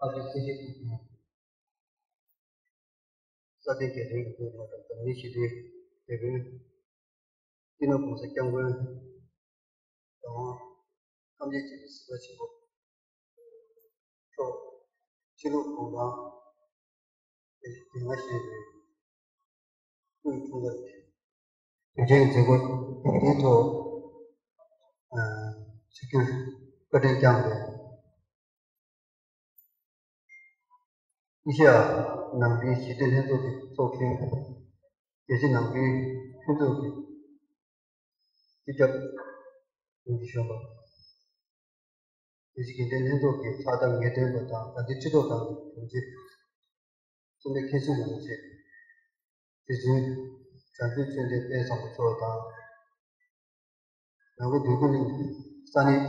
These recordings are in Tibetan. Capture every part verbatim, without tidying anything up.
ཨ་ཕི་སི་ཇི་ཐུབ་ཀྱི་ས་སྟེང་རྒྱལ་ཕྲན་གྱི་སྐུ་ངོ་དང་འཛམ་གླིང་ཞི་བདེའི་དེད་དཔོན། སྤྱི་ནོར་༸གོང་ས་༸སྐྱབས་མགོན་རྒྱལ་དབང་ཐམས་ཅད་མཁྱེན་པའི་གཟིགས་པ་ཆེན་པོ་མཆོག་ཕྱི་ལུགས་གུང་ཐང་དེ་ང་ཞེས་པའི་སྐུའི་འཁྲུངས་སྐར་དུས་ཆེན་མཛད་སྒོ་དེའི་ཐོག་ཆིབས་བསྒྱུར་བཀའ་དྲིན་བསྐྱངས་པའི་ཨེ་ཤེ་ཡ་ནང་པའི་ཞི་བདེ་ལྷན་ཚོགས་ཀྱི་ཚོགས་གཞོན། རྒྱལ་སྤྱི་ནང་པའི་མཐུན་ཚོགས་ཀྱི་སྤྱི་ཁྱབ་དྲུང་ཆེ་གཞོན་པ། རྒྱལ་སྤྱི་དགེ་ལྡན་ལྷན་ཚོགས་ཀྱི་ཕྱག་བསྟར་ངེས་སྟོན་པ་དང་དགའ་ལྡན་སྤྱི་ཚོགས་ཁང་གི་དྲུང་ཆེ། སེམས་པའི་མཁན་ཟུར་ཡོངས་ཆེད། རྗེ་བཙུན་བྱང་ཆུབ་མཆོད་རྟེན་དཔལ་བཟང་པོ་མཆོག་དང་། ནང་ཁུལ་འདོད་རྒུ་གླིང་ས་གནས་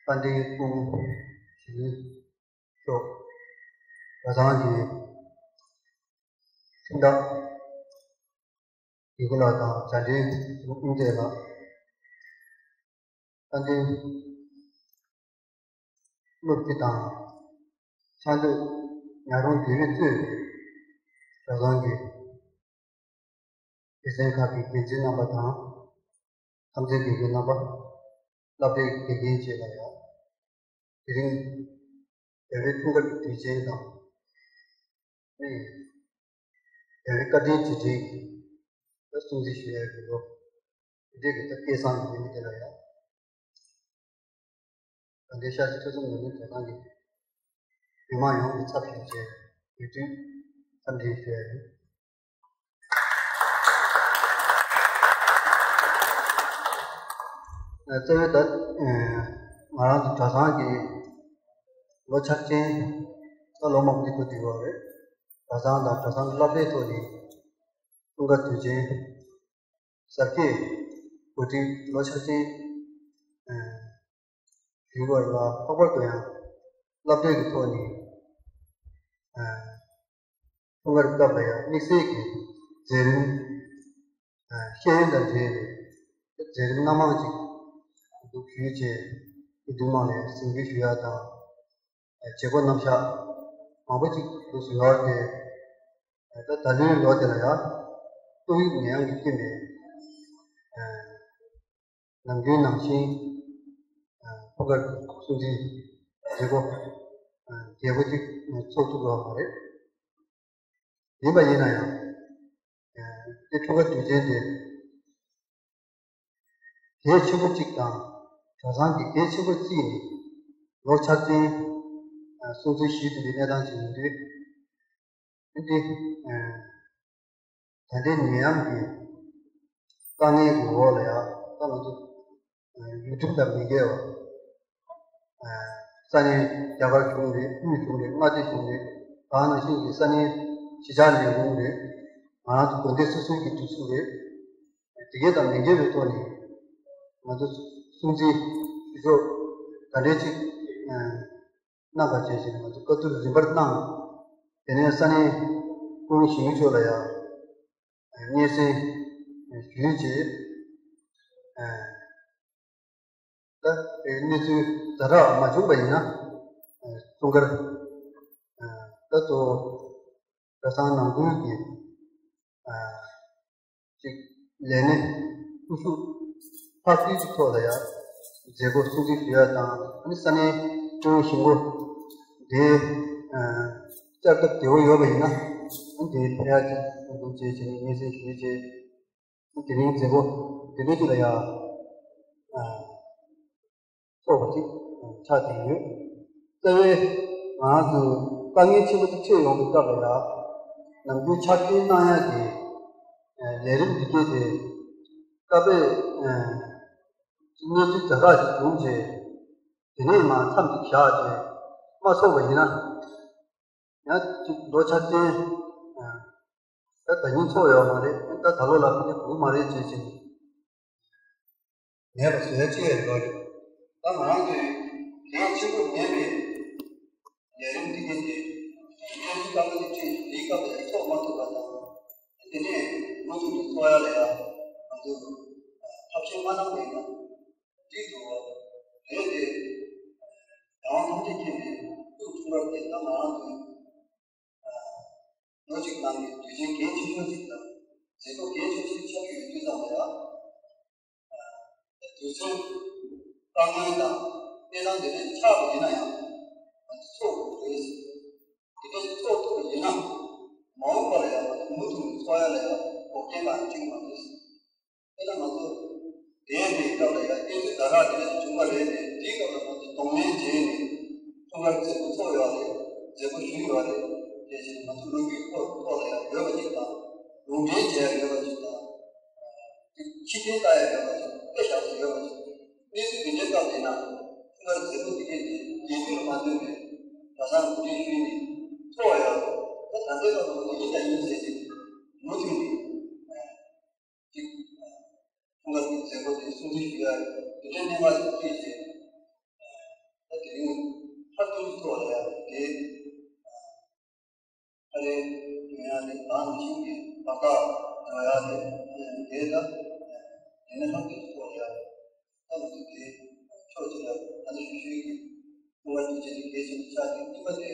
དཔལ་ལྡན་སྐུ་ངོ་ཞི་ལུའི་མཆོག་གྲྭ་ཚང་གི་ཁྲིམས་བདག་དགེ་བསྐོས་ལགས་དང་བྱ་འབྲེལ་དབུ་མཛད་ལགས། དཔལ་ལྡན་སློབ་སྤྱི་དང་ཕྱག་མཛོད་ཉག་རོང་དགེ་བཤེས་གཙོས་གྲྭ་ཚང་གི་སྡེ་ཚན་ཁག་གི་འགན་འཛིན་རྣམ་པ་དང་། ཁམས་ཚན་དགེ་རྒན་རྣམ་པ། སློབ་གྲྭའི་དགེ་རྒན་བཅས་ལ་ཡང་། དེ་རིང་རྒྱལ་བའི་འཁྲུངས་སྐར་གྱི་དུས་ཆེན་དང་། ནི། རྒྱལ་བའི་བཀའ་དྲིན་རྗེས་དྲན་གྱི་སྲུང་བརྩི་ཞུ་ཡ་ཡིན་ལོ། དེ་འདྲའི་གི་ད་སྐལ་བཟང་གི་ཉིན་མོ་དེ་ལ་ཡང་། ད་ལྟའི་ཤར་རྩེ་ཐོས་བསམ་སྒྲུབ་གྲྭ་ཚང་གི་མི་མང་ཡོངས་ཀྱི་ཚབ་ཞུས་བྱས་ཡུལ་དུས་འཚམས་འདྲི་ཞུ་ཡ་ཡིན། རྩ་བའི་ད་ང་རང་ཚོ་གྲྭ་ཚང་གི་ལོ་འཆར་ཅན་ད་ལོ་མང་པོ་ཅིག་འགོ་བཙུགས་པ་རེད། གྲྭ་ཚང་དང་གྲྭ་ཚང་གི་སློབ་གྲྭའི་ཐོག་ནས་འཁྲུངས་སྐར་དུས་ཆེན། གཟབ་རྒྱས་གོ་སྒྲིག་ལོ་འཆར་ཅན་ཞུས་པ་ལ་ལྷག་པར་དུ་ཡང་སློབ་གྲྭའི་གི་ཐོག་ནས་འཁྲུངས་སྐར་སྐབས་ལ་ཡང་དམིགས་བསལ་གྱི་མཛད་རིམ་ཤེས་ཡོན་དང་འབྲེལ་བའི་མཛད་རིམ་སྣ་མང་ཅིག་འདུག་ཞུས་རྗེས་འདུས་མང་ལ་གཟིགས་འབུལ་ཞུ་ཡ་དང་། བྱེད་སྒོ་རྣམ་གཞག་མང་པོ་ཅིག་འདུག་སུ་ཡོད་དེ། ད་ད་ལོའི་ལོ་དེ་ལ་ཡང་ཏོག་དབྱིབས་ནད་ཡམས་ཀྱི་རྐྱེན་པས་ནམ་རྒྱུན་ནང་བཞིན་འཁྲུངས་སྐར་སྲུང་བརྩིའི་བྱེད་སྒོ་རྒྱས་པོ་ཅིག་ཚོགས་ཐུབ་ཡོད་མ་རེད། ཡིན་པ་ཡིན་ན་ཡང་དེ་འཁྲུངས་སྐར་དུས་ཆེན་དེ་གལ་ཆེན་པོ་གཅིག་དང་གྲྭ་ཚང་གི་གལ་ཆེན་པོ་གཅིག་ནི་ལོ་འཆར་ཅན་སྲུང་བརྩི་ཞུས་ཟིན་པའི་གནས་སྟངས་ཤིག་ཡིན་དུས། འདི་ད་ལྟའི་ནད་ཡམས་ཀྱི་དཀའ་ངལ་གྱི་འོག་ལ་ཡང་ད་ང་ཚོ་ཡུལ་ཁྲིམས་དང་མི་འགལ་བ། ས་གནས་རྒྱ་གར་གཞུང་རེད། དབུས་གཞུང་རེད། མངའ་སྡེ་གཞུང་རེད། ད་ནང་བཞིན་གྱི་ས་གནས་གཞིས་ཆགས་ལས་ཁུངས་རེད། ང་རང་ཚོ་དགོན་སྡེ་སོ་སོའི་གི་སྒྲིག་འཛུགས་རེད། དེ་གས་དང་མི་འགལ་བའི་ཐོག་ནས་ང་ཚོ་སྲུང་བརྩི་ཞུ་ཕྱོགས་ག་འདྲས་ཅིག་གནང་ག་བྱས་བྱས་ནས་ང་ཚོ་བཀའ་བསྡུར་རིམ་པར་གནང་། དེ་ནས་ས་གནས་སྐུ་ངོ་ཞི་མི་མཆོག་ལ་ཡང་སྙན་སེང་ཞུས་རྗེས། ད་གནས་ཚུལ་ཛ་དྲག་མ་བྱུང་པ་ཡིན་ན་འཁྲུངས་སྐར་ད་གཙོ་བོ་གྲྭ་ཚང་ནང་ཁུལ་གྱི་ཅིག་ལས་སྣེ་སྐུ་གཟུགས་འཕར་ཚུལ་གྱི་ཐོག་ལ་ཡང་མཛད་སྒོ་སྲུང་བརྩི་ཞུ་ཡ་དང་། ཨ་ནི་ས་གནས་ཀྲོའུ་ཞིང་པོ་དེ་བཅར་སྟབས་བདེ་བོ་ཡོད་པ་ཡིན་ན་ཨ་ནི་དེ་ཕེབས་ཡ་ཅིག་འདུག་ཅེས་བྱས་ནས་སྙན་སེང་ཞུས་རྗེས། དེ་རིང་མཛད་སྒོ་དེ་འདྲ་ཅིག་ལ་ཡང་ཚོགས་པ་ཅིག་ཆགས་བསྡད་ཡོད། རྩ་བའི་ང་རང་ཚོ་དཀའ་ངལ་ཆེན་པོ་ཅིག་འཕྲད་ཡོང་བའི་སྐབས་ལ་ཡང་ནམ་རྒྱུན་འཆར་ཅན་གནང་ཡག་གི་ལས་རིམ་འདི་གས་དེ་སྐབས་རེ་གནས་ཚུལ་ཛ་དྲག་ཅིག་བྱུང་རྗེས་དེ་ནས་མར་མཚམས་ཅིག་བཞག་རྗེས་མ་ཚོགས་པ་ཡིན་ན། ཡང་ཅིག་ལོ་འཆར་ཅན། ད་ད་ཉིན་ཚོགས་ཡོད་མ་རེད། ད་ད་ལོ་ལ་ཕན་ཐོགས་མ་རེད་ཅེས་བྱས་ནས་མེད་པ་བཟོ་ཡ་ཅི་ཡང་ཡོད་རེད། ད་ང་རང་ཚོས་གལ་ཆེན་པོ་མེད་པའི་ལས་རིམ་འདི་གས་དེ་ངས་ཚུལ་ལྟ་བུ་ཞིག་ཁྲིད་དེའི་སྐབས་ལ་ཚོགས་མ་ཐུབ་པ་དང་། དེ་ནས་མུ་མཐུད་དུ་ཚོགས་ཡ་ལ་ཡང་ང་ཚོས་ཐབས་ཤེས་མ་གནང་བ་ཡིན་ན། འགྲིག་འདུག་བ། རེད་དེ། རང་དབང་ཐམས་ཅད་མཁྱེན་པའི་ ད་ང་རང་ཚོའི་ལོ་གཅིག་ནང་གི་དུས་ཆེན་གལ་ཆེ་ཤོས་ཤིག་དང་། མཛད་སྒོ་གལ་ཆེ་ཤོས་ཆགས་ཀྱི་ཡོད་དུས་ཙམ་ལ་ཡང་། དུས་ཚོད། དཀའ་ངལ་དང་གནས་སྟངས་དེ་འདྲ་ཆགས་པ་ཡིན་ན་ཡང་། ང་ཚོ་ཚོགས་དགོས་རེད། དེ་འདྲ་ཞིག་ཚོགས་ཐུབ་པ་ཡིན་ན། མ་འོངས་པ་ལ་ཡང་ང་ཚོ་མུ་མཐུད་ནས་ཚོགས་ཡ་ལ་ཡང་འགོག་རྐྱེན་གང་ཡང་འཕྲད་ཀྱི་མ་རེད། དེ་ལ་ང་ཚོ་དེའི་དེའི་སྐབས་ལ་ཡང་བསྟན་འཛིན་ཟླ་གྲགས་དེ་འདྲ་ཞིག་བྱུང་བ་རེད་དེ། དེའི་སྐབས་ལ་ང་ཚོ་གདོང་ལེན་བྱས་ནས་འཁྲུངས་སྐར་མཛད་སྒོ་ཚོགས་ཡོད་རེད། མཛད་སྒོ་ཞུས་ཡོད་རེད། དེ་བཞིན་ང་ཚོ་ལོ་རྒྱུས་ཐོག་ཐོག་ལ་ཡང་ཡོད་པ་ཅིག་དང་། ལུང་འདྲེན་བྱས་ཡོད་པ་ཅིག་དང་། ཕྱི་རྟེན་ལྟ་ཡ་ཡོད་པ་ཅིག་དཔེ་བཞག་ས་ཡོད་པ་ཅིག་གནས་ཚུལ་འདི་འདྲའི་སྐབས་དེ་ན་འཁྲུངས་སྐར་མཛད་སྒོ་འདི་གས་དེ་དགེ་འདུན་ལ་མ་ལྟོས་པའི་གྲྭ་ཚང་གོ་སྒྲིག་ཞུས་ནས་ཚོགས་ཡོད་རེད། ད་ད་ལྟའི་སྐབས་ལ་ཡིན་དང་ཡིན་ཟེར་ཅིག་མུ་མཐུད་ནས། གཅིག་འཁྲུངས་སྐར་གྱི་མཛད་སྒོ་དེ་སྲུང་བརྩི་ཞུ་ཡ་དེ་འདྲའི་གནས་སྟངས་ཤིག་སྐྱེས་རྗེས། ད་དེ་རིང་མཐར་ཐུག་གི་ཐོག་ལ་ཡང་དེ་ཨ་རེ་ཡོང་ཡ་དེ་དང་ནང་བཞིན་གྱི་བར་ཐག་འགྲོ་ཡ་དེ་དེ་ད་དེ་ནས་མཐར་ཐུག་གི་ཐོག་ལ་ཡང་ད་ང་ཚོ་དེ་ཕྱོགས་གཅིག་ལ་ད་ནི་ཞུ་ཞུ་ཡི་གི། སྐུ་ངལ་ཐུགས་རྗེ་ཆེ་གལ་ཆེན་པོ་ཆགས་ཏེ། གཉིས་པ་དེ་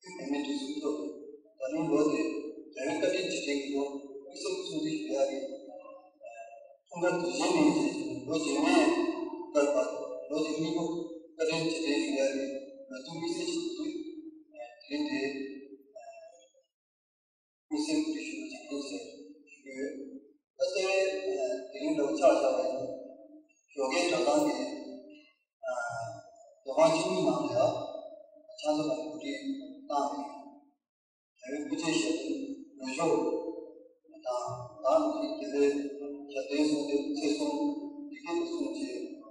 དབུས་བོད་མིའི་སྒྲིག་འཛུགས་ཐོག་ཏུ་ད་རུང་ལོ་དེ་རྒྱལ་བའི་བཀའ་དྲིན་རྗེས་དྲན་གྱི་ལོ། དམིགས་བསལ་སྲུང་བརྩི་ཞུ་ཡག་གི་འཁྲུངས་སྐར་དུས་ཆེན་ནས་བྱས་ལོ་རྗེས་མའི་བསྐལ་པ་ལོ་དེ་གཉིས་པོ་བཀའ་དྲིན་རྗེས་དྲན་ཞུ་ཡག་གི་ལོ་ཐུགས་དམིགས་བསལ་ཞིག་ཏུ། དེ་རིང་དེ། དམིགས་བསལ་གྱི་ཞུ་བ་ཅིག་ཡིན་ཞེས་ཞུ་གི་ཡོད། ད་ལྟའི་དེ་རིང་ལ་ཆ་བཞག་པ་ཡིན་ན། ཞོགས་ཀའི་གྲྭ་ཚང་གི་མདོ་ཁང་ཆེན་མོའི་ནང་ལ་ཕྱག་འཚལ་གྱི་གོ་སྒྲིག་བཏང་ནས། རྒྱལ་བའི་སྐུ་ཕྱྭའི་ཞབས་དྲུང་ལོ་ཞོག་དང་། ད་ནི་རྒྱལ་བའི་ཞབས་བརྟན་གསུང་སྟེ་ཚེས་གསུམ་འདི་སྐད་དུ་གསུངས་རྗེས། རྒྱལ་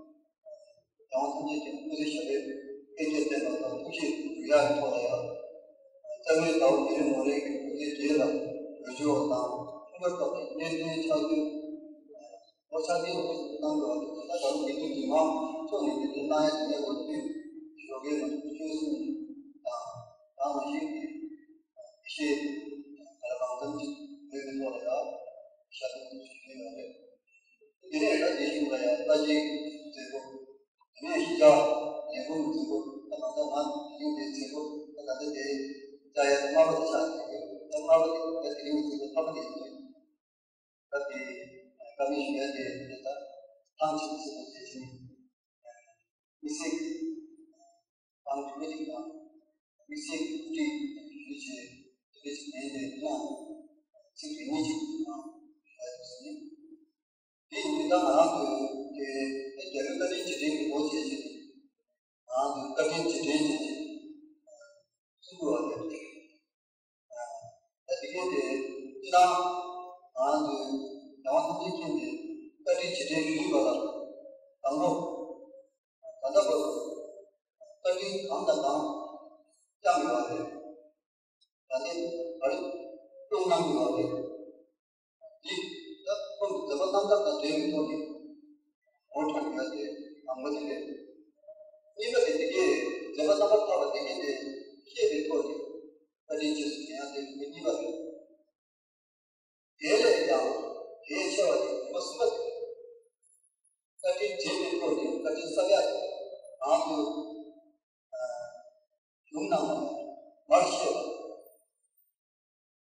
དབང་ཐམས་ཅད་མཁྱེན་པ་ཀུན་གཟིགས་ཞབས་པད་བརྟན་པ་དང་ཐུགས་རྗེ་འགྲུབ་ཡག་གི་ཐོག་ལ་ཡང་། རྩ་བའི་ཟླ་བ་མི་རེ་ངོ་རེ་གི་སྐུ་ཚེ་རྗེས་ལ་འོས་སྦྱོར་དང་འཁྲུངས་སྐར་སྐབས་ཀྱི་གནས་བརྟན་ཕྱག་འཚལ། ལོ་ཕྱག་འཚལ་འོས་སྦྱོར་གནང་དགོས་པ་དེ་ད་ལྟ་ལོ་དགེ་འདུན་མི་མང་ཚོགས་ནས་དེ་འདྲའི་གནང་ཡ་དེ་འདྲ་དགོས་དུས་ཞོགས་ཀའི་ང་ཚོ་སྐུ་མཆོད་གསུང་དང་། ད་ནང་བཞིན་གྱི་ཡེ་ཤེས་ག་ལ་གང་འཚམ་ཅིག་བོད་ཀྱི་ཐོག་ལ་ཡང་ཞབས་ཏོག་ཞུ་གི་ཡོད་རེད། དེ་ནས་ད་དེ་བཞིན་ལ་ཡང་ལྟ་ཞིབ་མཛད་སྒོ། དེ་ནས་གཞིས་ཆགས་ལས་ཁུངས་མཛད་སྒོ། ད་ང་ཚོ་ང་དེ་རིང་དེ་མཛད་སྒོ་ད་ད་ལྟ་དེ་རྒྱ་ཡ་དམར་པོ་དེ་ཆགས་ཀྱི་ཡོད། ད་དམར་པོ་དེ་ད་དེ་རིང་མཛད་སྒོ་ལྷག་པ་དེ་ཡིན། ད་དེ་བཀའ་མོལ་ཞུ་ཡ་དེ་དེ་ད་ཐང་ཆེན་མཛད་སྒོ་དེ་བཞིན་དམིགས་བསལ་གྱི་ཏང་འདུས་མི་རིགས་དང་དམིགས་བསལ་གྱི་བཀོད་སྒྲིག་ཞུ་ཆེད་དེ་འདྲ་ཞིག་ཡིན་ཏེ། ཁོང་ཚིག་རེ་གཉིས་ཅིག་གི་ནང་ཞུ་ཡ་ཡོད་ཟེར། དེ་ཡིན་དུས་ད་ང་རང་ཚོའི་དེ་རྒྱལ་བའི་བཀའ་དྲིན་རྗེས་དྲན་གྱི་ལོ་བྱས་བྱས་ནས་ང་རང་ཚོའི་བཀའ་དྲིན་རྗེས་དྲན་བྱས་བྱས་གསུང་དགོས་པ་རེད། ད་དེ་གས་དེ་སྤྱིར་བཏང་ང་རང་ཚོའི་རྒྱལ་དབང་ཐམས་ཅད་མཁྱེན་པའི་བཀའ་དྲིན་རྗེས་དྲན་ཞུ་ཡི་བ་ལ་དང་པོ། ད་ལྟ་བར་དུ་བཀའ་དྲིན་གང་དང་གང་བསྐྱངས་ཡོད་པ་རེད། ད་ནི་བར་སྐྱོང་གནང་ཡོད་པ་རེད། འདི་ད་ཁོང་གི་མཛད་པ་རྣམ་ཐར་དང་འབྲེལ་བའི་ཐོག་ནས་ངོ་སྤྲོད་ཡོད་དེ་དང་པོ་དེ་རེད། གཉིས་པ་དེ་དེ་གས་མཛད་པ་རྣམ་པར་ཐར་པ་དེ་གས་དེ་ཤེས་པའི་ཐོག་ནས་བཀའ་དྲིན་རྗེས་སུ་དྲན་ཡ་དེ་གཉིས་པ་རེད། དེ་ལས་ཀྱང་གལ་ཆེ་བ་ཞིག་མ་གསུམ་པ་དེ། བཀའ་དྲིན་དྲན་པའི་ཐོག་ནས་བཀའ་དྲིན་གསབ་ཡ་དེ་ང་ཚོ་གཞུང་ནང་ལ་མར་བཤད་པ།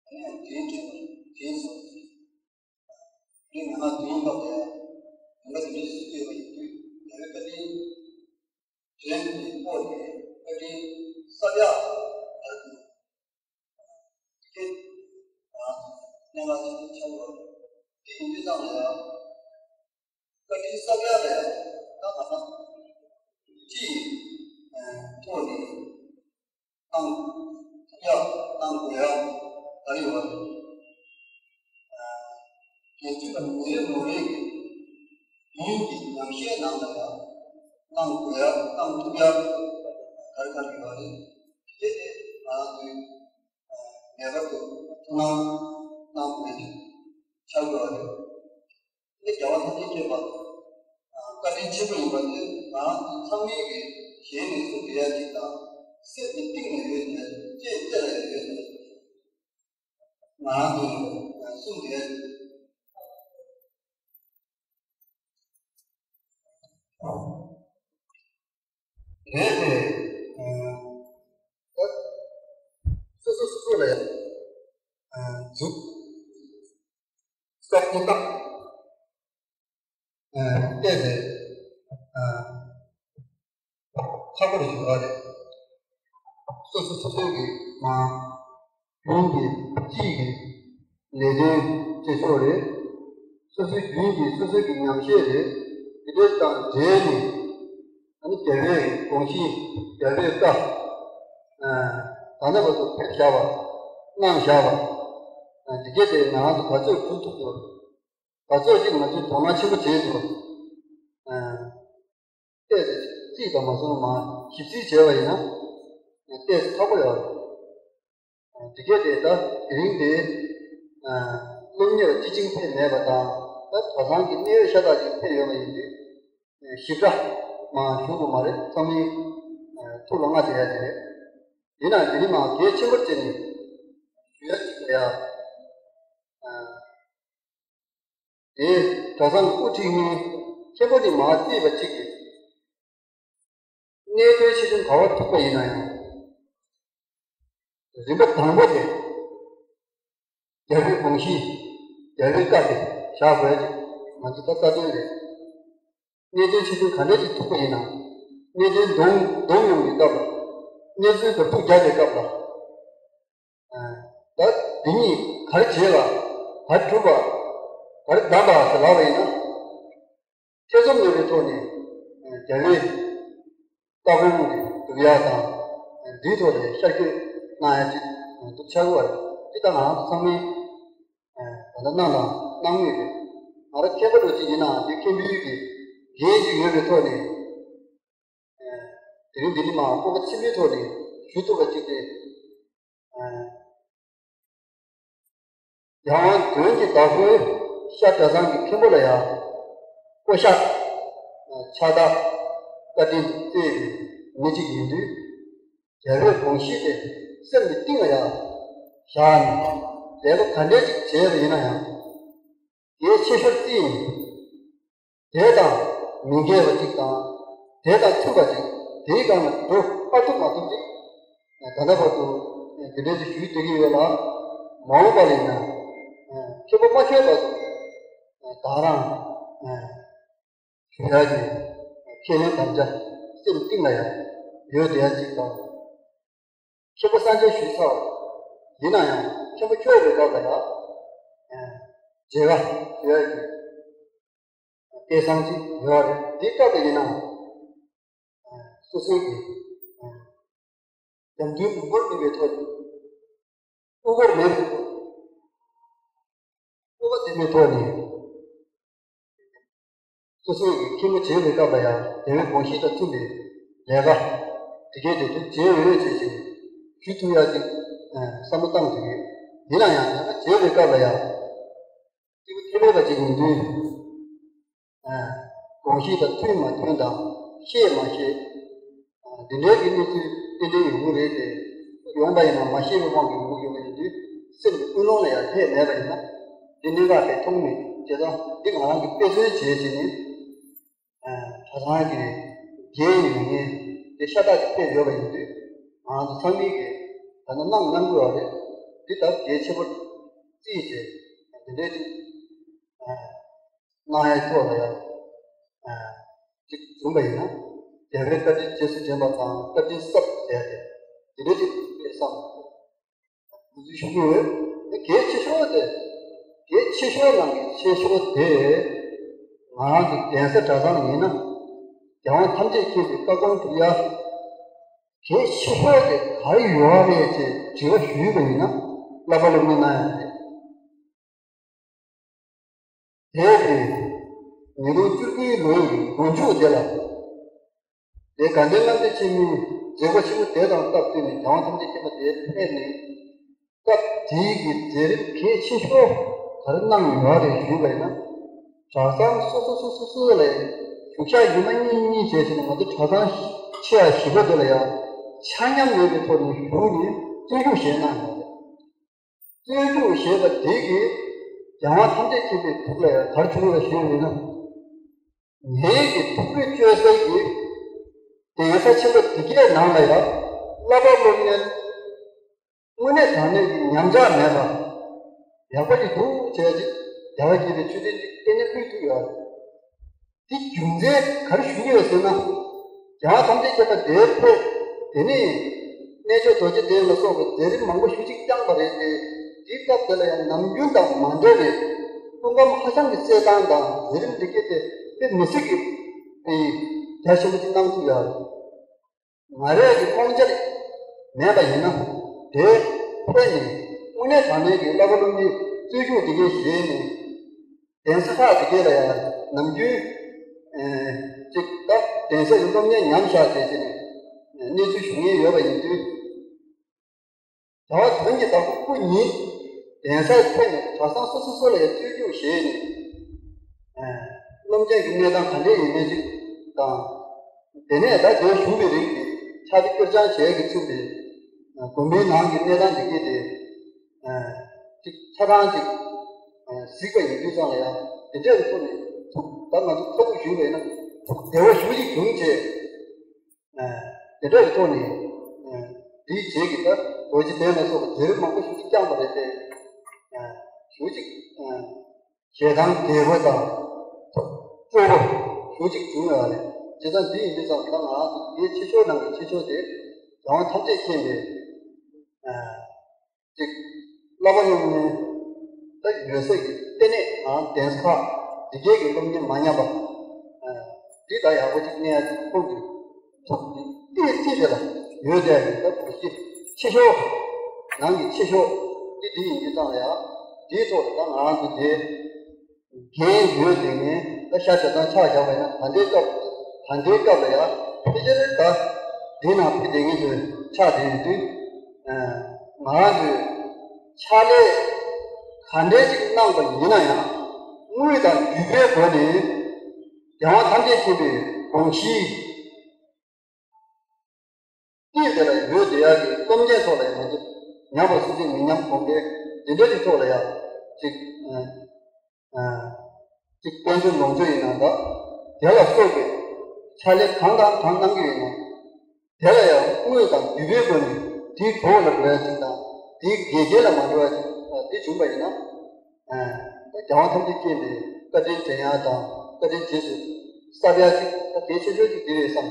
དེ་ནས་དྲིན་དྲན་པ་དྲིན་གསོ། དེ་ང་ང་དུས་ཡིན་པ་དེ་ཡང་ང་དེ་འདྲའི་སྲིད་ཇུས་ཡོད་པ་ཡིན་དུས། དེ་བས་བཀའ་དྲིན་དྲན་པའི་ཐོག་ནས་བཀའ་དྲིན་གསབ་ཡ་ལ་དེ་ང་ཚོ་གནད་འགག་ཆེན་པོ་ཆགས་ཡོད་རེད། དེ་ཡིན་དུས་ཙམ་ལ་ཡང་བཀའ་དྲིན་གསབ་ཡ་ལ་ཡང་ད་ང་ཚོ་སྤྱི་ཡི་ཐོག་ནས་གནང་ཐུབ་ཡ་གནང་དགོས་ཡ་ག་རེ་ཡོད་རེད། དགེ་ཚུལ་དང་མི་རེ་ངོ་རེ་གི་ཡུན་གྱི་ཉམས་བཞེས་ནང་ལ་ཡང་གནང་དགོས་ཡ་གནང་ཐུབ་ཡ་ག་རེ་ག་རེ་ཡོད་རེད། དེ་དེ་ང་རང་ཚོའི་ངེས་པར་དུ་ཐུགས་སྣང་གནང་དགོས་ཀྱི་ཆགས་ཡོད་རེད། འདི་རྒྱལ་བ་ཐམས་ཅད་མཁྱེན་པ་བཀའ་དྲིན་ཆེན་པོ་ཡིན་པ་དེ་ང་རང་ཚོ་ཚང་མས་ཀྱི་ཞལ་ནས་གསུངས་བསྡད་ཡ་ཅིག་དང་། སེམས་ཀྱི་གཏིང་ནས་ཡོད་ནས་ལྕེ་ལྕེ་ལ་ཡང་ཡོད་ནས་ང་རང་ཚོ་གསུངས་བསྡད་ཡ་ཅིག་རེད་དེ། འཛུགས། སྐབས་དེ་དག་ཨ་བལྟས་ཏེ་ཨ་ཁག་པོ་རེ་ཞིག་ཡོད་རེད། སོ་སོ་སོ་སོའི་གི་མ་རྒྱུན་གྱི་སྤྱིའི་གི་ལས་དོན་བྱེད་ཕྱོགས་རེད། སོ་སོའི་རྒྱུན་གྱི་སོ་སོའི་གི་ཉམས་བཞེས་རེད། དེ་འདྲ་དང་འབྲེལ་ནས་ཨ་ནི་རྒྱལ་བའི་དགོངས་གཞི། རྒྱལ་བའི་བཀའ། ཨ་ད་ལྟ་བར་དུ་ཕེབས་བཞག་པ། གནང་བཞག་པ། ཨ་འདི་གས་དེ་ང་རང་ཚོ་ག་ཚོད་སྒྲུབ་ཐུབ་ཐུབ། ག་ཚོད་ཅིག་ང་ཚོས་དོ་སྣང་ཆེན་པོ་བྱེད་ཐུབ། ཨ་བལྟས་ཏེ་རྩིས་དང་མ་སོང་མ་ཞིབ་རྩིས་བྱས་པ་ཡིན་ན་བལྟས་ཏེ་ཁག་པོ་ཡོད་རེད། དེ་གས་དེ་ད་དེ་རིང་དེ་སློབ་གཉེར་སྤྱི་བྱིངས་ཕེབས་མེད་པ་དང་། ད་གྲྭ་ཚང་གི་གནད་ཡོད་ཤ་སྟག་ཅིག་ཕེབས་ཡོད་པ་ཡིན་དུས། ཞིབ་ཕྲ་མ་ཞུ་དགོས་མ་རེད། ཚང་མའི་ཐུགས་ལ་མངའ་བྱེད་ཡ་དེ་རེད། ཡིན་ནའང་དེ་རིང་མ་གལ་ཆེན་པོར་བརྩིས་ནས་ཞུ་ཡ་ཅིག་ལ་ཡ། དེ་གྲྭ་ཚང་གི་དབུ་ཁྲིད་ངས་མཁན་པོ་ནས་མར་བརྩིས་པ་གཅིག་གིས། གནད་དོན་ཆེ་ཆུང་ག་པར་ཐུག་པ་ཡིན་ན་ཡང་། རིམ་པ་དང་པོ་དེ་རྒྱལ་བའི་དགོངས་གཞི། རྒྱལ་བའི་བཀའ་དེ་བཞག་དགོས་ཀྱི། ང་ཚོ་ད་རྩ་དོན་རེད། གནད་དོན་ཆེ་ཆུང་ག་འདྲ་ཞིག་ཐུག་པ་ཡིན་ན། གནད་དོན་འདོམས་འདོམས་ཡོང་གི་སྐབས་ལ། གནས་ཚུལ་འདབ་ཐུག་རྒྱག་པའི་སྐབས་ལ། ད་འདི་གཉིས་ག་རེ་བྱས་ལ། ག་རེ་གྲུབ་པ། ག་རེ་བདམས་པ་ཟེར་ལབ་པ་ཡིན་ན། ཐེ་ཚོམ་མེད་པའི་ཐོག་ནས་རྒྱལ་བའི་བཀའ་དགོངས་ཀྱི་སྒྲུབ་ཡ་དང་། འདིའི་ཐོག་ནས་ཤར་བསྐྱོད་གནང་ཡ་ཅིག་འདུག་ཆགས་ཀྱི་བ་རེད། དེ་ལྟར་ང་རང་ཚོ་ཚང་མས་ད་ལྟ་གནང་དང་གནང་མུས་རེད། ང་རང་མཁན་པོ་འདྲ་ཅིག་ཡིན་ནའང་དེ་མཁན་པོའི་གི་འགན་ཅིག་ཡོད་པའི་ཐོག་ནས། དེ་རིང་འདི་ནི་མ་སྤོབས་པ་ཆེན་པོའི་ཐོག་ནས་ཞུ་ཐུབ་པ་ཅིག་སྟེ། རྒྱལ་དབང་དོན་གྱི་བདག་པོའི་ཤར་གྲྭ་ཚང་གི་མཁན་པོ་ལ་ཡང་བསྐོ་བཞག་ཕྱག་རྟགས་བཀའ་དྲིན་སྩལ་བའི་མི་གཅིག་ཡིན་དུས། རྒྱལ་བའི་དགོངས་གཞི་དེ་སེམས་ཀྱི་གཏིང་ལ་ཡང་བཞག་ནས། ལས་ཀ་ག་འདྲས་ཅིག་བྱས་པ་ཡིན་ན་ཡང་། གལ་ཆེ་ཤོས་རྩིས་ནས། དེ་དང་མི་འགལ་བ་ཅིག་དང་། དེ་དང་མཐུན་པ་ཅིག་དེའི་སྒང་ལ་འགྲོ་མ་ཐུབ་མ་ཐུབ་ཅིག་ད་ལྟ་བར་དུ་འདི་འདྲའི་ཅིག་ཞུས་བསྡད་ཀྱི་ཡོད་ལ། མ་འོངས་པ་ལ་ཡིན་ན་མཁན་པོ་མ་ཁྱོད་བར་དུ་ད་རང་ཞུ་ཡག་གི་ཁས་ལེན་དམ་བཅའ་སེམས་གཏིང་ལ་ཡང་ཡོད་བསྡད་ཡ་ཅིག་དང་། མཁན་པོ་སངས་རྒྱས་ཞུས་ཚར་བ་ཡིན་ན་ཡང་། མཁན་པོ་ཁྱོད་རེ་འགའ་ལ་ཡང་མཇལ་ཁ་ཞུ་ཡ་གི་སྐལ་བཟང་ཅིག་ཡོད་རེད། འདི་སྐབས་ལ་ཡིན་ན་སོ་སོའི་གི་རྒྱབ་མདུན་མི་འབོར་མེད་པའི་ཐོག་ནས། དབུ་སྐོར་མེད་པའི་ཐོག་ནས། སྤོབས་པ་ལྡན་པའི་ཐོག་ནས། སོ་སོའི་གི་མཁན་པོ་མཇལ་བའི་སྐབས་ལ་ཡང་རྒྱལ་བའི་དགོངས་གཞི་དང་མཐུན་པའི་ལས་ཀ་དེ་གས་དེ་དུ་མཇལ་འོས་བྱས་ཤིང་ཞུ་ཐུབ་ཡ་ཅིག་བསམ་བློ་བཏང་དུས། ཡིན་ན་ཡང་ལས་ཀ་མཇལ་བའི་སྐབས་ལ་ཡང་སྐྱིད་པོ་ཐེབས་མེད་པ་ཅིག་ཡིན་དུས། དགོངས་གཞི་དང་མཐུན་མ་མཐུན་དང་ཤེས་མ་ཤེས། འདི་འདྲའི་གི་གནས་ཚུལ་ཏན་ཏན་ཡོང་གི་རེད་དེ། ཡོང་པ་ཡིན་ན་མ་ཤེས་པའི་དབང་གིས་ཡོང་གི་ཡོད་པ་ཡིན་དུས། སེམས་ཀྱི་ཀུན་སློང་ལ་ཡང་ལྷད་མེད་པ་ཡིན་ན། འདི་གནད་འགག་དེ་མཐོང་ནས་བྱས་ཙང་འདི་ང་རང་གིས་དཔེ་མཚོན་བྱས་བྱས་ནས། གྲྭ་ཚང་གི་འགན་ཡིན་ངེས་དེ་ཤ་སྟག་ཅིག་ཕེབས་ཡོད་པ་ཡིན་དུས། ང་ཚོ་ཚང་མས་ཀྱིས་ད་ནི་གནང་གནང་དགོས་པ་རེད། འདི་ལྟར་གལ་ཆེན་པོ་བརྩིས་བྱས་འདི་འདྲའི་ཅིག་གནང་ཡའི་ཐོག་ལ་ཡང་ཅིག་བྱུང་པ་ཡིན་ན། རྒྱལ་བའི་བཀའ་དྲིན་རྗེས་སུ་དྲན་པ་དང་བཀའ་དྲིན་གསབ་ཟེར་ཏེ་འདི་འདྲའི་ཅིག་དཔེ་བསམ། ང་ཚོས་ཞུ་གི་ཡོད། གལ་ཆེ་ཤོས་དེ། གལ་ཆེ་ཤོས་ནང་གི་ཆེ་ཤོས་དེ། ང་རང་གི་གདན་ས་གྲྭ་ཚང་ཡིན་ན། རྒྱལ་དབང་ཐམས་ཅད་མཁྱེན་པའི་བཀའ་དགོངས་སྒྲུབ་ཡ། གལ་ཆེ་ཤོས་དེ་ག་རེ་ཡོད་རེད་ཅེས་དྲི་བ་ཞུས་པ་ཡིན་ན། བསླབ་པ་སློབ་གཉེར་གནང་ཡ་རེད། དེ་ཡང་ཉིས་སྟོང་བཅུ་དགུའི་ལོའི་མགོ་མཇུག་དེ་ལ། དེ་དགའ་ལྡན་ལྔ་མཆོད་ཆེན་མོའི་མཛད་སྒོ་ཆེན་མོ་དེ་དང་སྟབས་བསྟུན་ནས་རྒྱལ་དབང་ཐམས་ཅད་མཁྱེན་པ་དེ་ཕེབས་ནས། སྐབས་དེའི་གི་མཛད་རིམ་གལ་ཆེ་ཤོས་ག་རེ་གནང་ཡོད་རེད་ཞུས་པ་ཡིན་ན། གྲྭ་ཚང་སོ་སོ་སོ་སོ་སོ་ལ་བཞུགས་ཤག་ཉི་མ་གཉིས་གཉིས་བྱས་བྱས་ནས། ང་ཚོ་གྲྭ་ཚང་ཆེ་བ་བཞི་པ་དེ་ལ་ཡང་ཆ་མཉམ་ཡོད་པའི་ཐོག་ནས་བཞུགས་ནས་བརྟན་བཞུགས་བཞེས་གནང་ཡོད་རེད། བརྟན་བཞུགས་བཞེས་པ་དེ་གིས་རྒྱལ་དབང་ཐམས་ཅད་མཁྱེན་པའི་ཐུགས་ལ་ག་རེ་བྱུང་བ་ཞུས་པ་ཡིན་ན། ངེད་ཀྱི་ཐུགས་རྒྱུད་བཅོལ་སའི་གི་གདན་ས་ཆེན་པོ་འདི་གའི་ནང་ལ་ཡང་བསླབ་པ་སློབ་གཉེར་དངོས་གནས་དྲང་གནས་ཀྱི་ཉམས་ཆག་མེད་པ། ཡག་པོ་ཅིག་འདུག་བྱས་ཅིག་རྒྱལ་བ་དགྱེས་པའི་མཆོད་རྟེན་ཅིག་གཏན་ནས་ཕུལ་ཐུབ་ཡོད་རེད། འདི་རྒྱུ་མཚན་ག་རེ་ཞུ་གི་ཡོད་ཟེར་ན། རྒྱལ་བ་ཐམས་ཅད་མཁྱེན་པ་དེའི་ཐོག་དེ་ནས་རྣལ་འབྱོར་རྡོ་རྗེ་གདན་ལ་སོགས་པའི་མཛད་རིམ་མང་པོ་ཞེ་ཅིག་བསྐྱངས་པ་རེད་དེ། དེའི་སྐབས་དེ་ལ་ཡང་ནམ་རྒྱུན་དང་མ་འདྲ་བའི་སྐུ་ཁམས་ཧ་ཅང་གི་གསལ་ཐང་དང་མཛད་རིམ་འདི་གས་དེ་དཔེ་མི་སྲིད་ཀྱི་རྒྱ་ཆེན་པོ་ཅིག་གནང་ཐུབ་ཡོད་རེད། ང་རས་ཀྱི་དབང་ཆ་མེད་པ་ཡིན་ན། དེ་ཕན་ནི་དངོས་གནས་དྲང་གནས་ཀྱི་བསླབ་པ་སློབ་གཉེར་རྩོད་རྒྱུགས་དེ་གས་བྱས་ནས། གདན་ས་ཁག་དེ་གས་ལ་ཡང་ནམ་རྒྱུན་ཅིག་ད་གདན་ས་ཡི་སློབ་གཉེར་ཉམས་བཞག་བྱས་བྱས་ནས་གནས་ཚུལ་ཞུ་མཁན་ཡོད་པ་ཡིན་དུས། བྱ་བ་དོན་གྱི་བདག་པོ་སྐུ་ཉིད་གདན་སར་ཕེབས་ནས་གྲྭ་ཚང་སོ་སོ་སོ་ལ་ཡང་བཅོས་སྒྱུར་བྱས་ནས། སློབ་ཚན་གྱི་གནས་སྟངས་ག་འདྲས་ཡིན་མིན་ཅིག་དང་། དེ་ནས་ད་དེར་བཞུགས་པའི་རིང་གི་ཕྱག་དཔེ་སྐྱོར་སྦྱང་བྱས་ཀྱི་ཚུལ་དེ། དགོན་པའི་ནང་གི་གནས་སྟངས་དེ་གས་དེ། ཅིག་ཆ་ཚང་ཅིག་གཟིགས་པ་ཡིན་དུས་ཙང་ལ་ཡང་དེ་འདྲས་ཀྱི་ཐོག་ནས་ཐུགས་ད་ང་ཚོ་ཁ་ཐུག་ཞུས་པ་ཡིན་ན་ཐུགས་བདེ་བ་ཞེ་ཅིག་བྱུང་བྱས། དེ་འདྲ་གི་ཐོག་ནས་འདིའི་རྗེས་ཀྱི་ད་རྡོ་རྗེ་གདན་ལ་སོགས་པ་མཛད་རིམ་མང་པོ་ཞིག་བསྐྱངས་པ་རེད་དེ། ཞེ་ཅིག་ཞེ་སྡང་དད་པ་དང་སྤྲོ་པོ་ཞེ་ཅིག་བྱུང་ཡོད་རེད། བྱས་ཙང་འདི་ཡིན་དུས་ཙང་ད་ང་རང་ཚོ་འདིའི་ཆེ་ཤོས་ནང་གི་ཆེ་ཤོས་དེ་རྒྱལ་དབང་ཐམས་ཅད་མཁྱེན་པའི། ཅིག་བསླབ་པ་སློབ་གཉེར་ད་ཡོད་ཚད་ཀྱི་ལྟེ་གནས་ནང་གདན་ས་ཁག་འདི་གས་ཀྱི་སློབ་གཉེར་མ་ཉམས་པ། འདི་ད་ཡག་པོ་ཅིག་གནས་ཡ་ཅིག་ཁོང་གི་ཐུགས་ཀྱི་ཏི་ཏི་དེ་ལ་ཡོད་བསྡད་ཡོད་ད་བུ་ཤི་ཆེ་ཤོས་ནང་གི་ཆེ་ཤོས་འདི་འདི་ཡིན་དུས་ཙང་ལ་ཡ་འདིའི་ཐོག་ལ་ད་ང་རང་ཚོ་དེ། འགན་ཡོད་དེ་ངས་ད་ཤ་ཆ་ཚང་ཆགས་བཞག་པ་ཡིན་ན་ད་ལྟའི་སྐབས་ད་ལྟའི་སྐབས་ལ་ཡང་ཕལ་ཆེར་ད་འདི་ནང་ཕེབས་བསྡད་མཁན་ཚོའི་ཆགས་བསྡད་ཡོད་དུས། ང་རང་ཚོས་ཕྱག་ལས་ག་འདྲས་ཅིག་གནང་པ་ཡིན་ན་ཡང་དངོས་དང་བརྒྱུད་པའི་སྒོ་ནས་རྒྱལ་དབང་ཐམས་ཅད་མཁྱེན་པའི་དགོངས་གཞི། གཏིང་དེ་ལ་ཡོད་བསྡད་ཡག་གི་སློབ་གཉེར་ཐོག་ལ་ཡང་མ་གཏོགས་ཉམས་པ་སུ་གཅིག་མི་ཉམས་གོང་འཕེལ་འདི་འདྲ་ཅིག་ཐོག་ལ་ཡང་ཅིག་ཅིག་དཔལ་འབྱོར་ལོངས་སྤྱོད་ཡིན་ན་འདྲ་དེ་ལ་སོགས་པའི་ཕྱག་ལས་གང་དང་གང་གནང་གི་ཡོད་ན་དེ་ལ་ཡང་དངོས་དང་བརྒྱུད་པའི་སྒོ་ནས་དེའི་གྲོགས་ལ་འགྲོ་ཡ་ཅིག་དང་དེའི་འགལ་རྐྱེན་ལ་མ་འགྲོ་ཡ་ཅིག་དེ་བྱུང་པ་ཡིན་ན། རྒྱལ་དབང་ཐམས་ཅད་མཁྱེན་པའི་བཀའ་དྲིན་དྲན་ཡག་དང་བཀའ་དྲིན་རྗེས་སུ་གསབ་ཡག་ཅིག་ད་གལ་ཆེ་ཤོས་ཅིག་འདི་རེད་བསམ་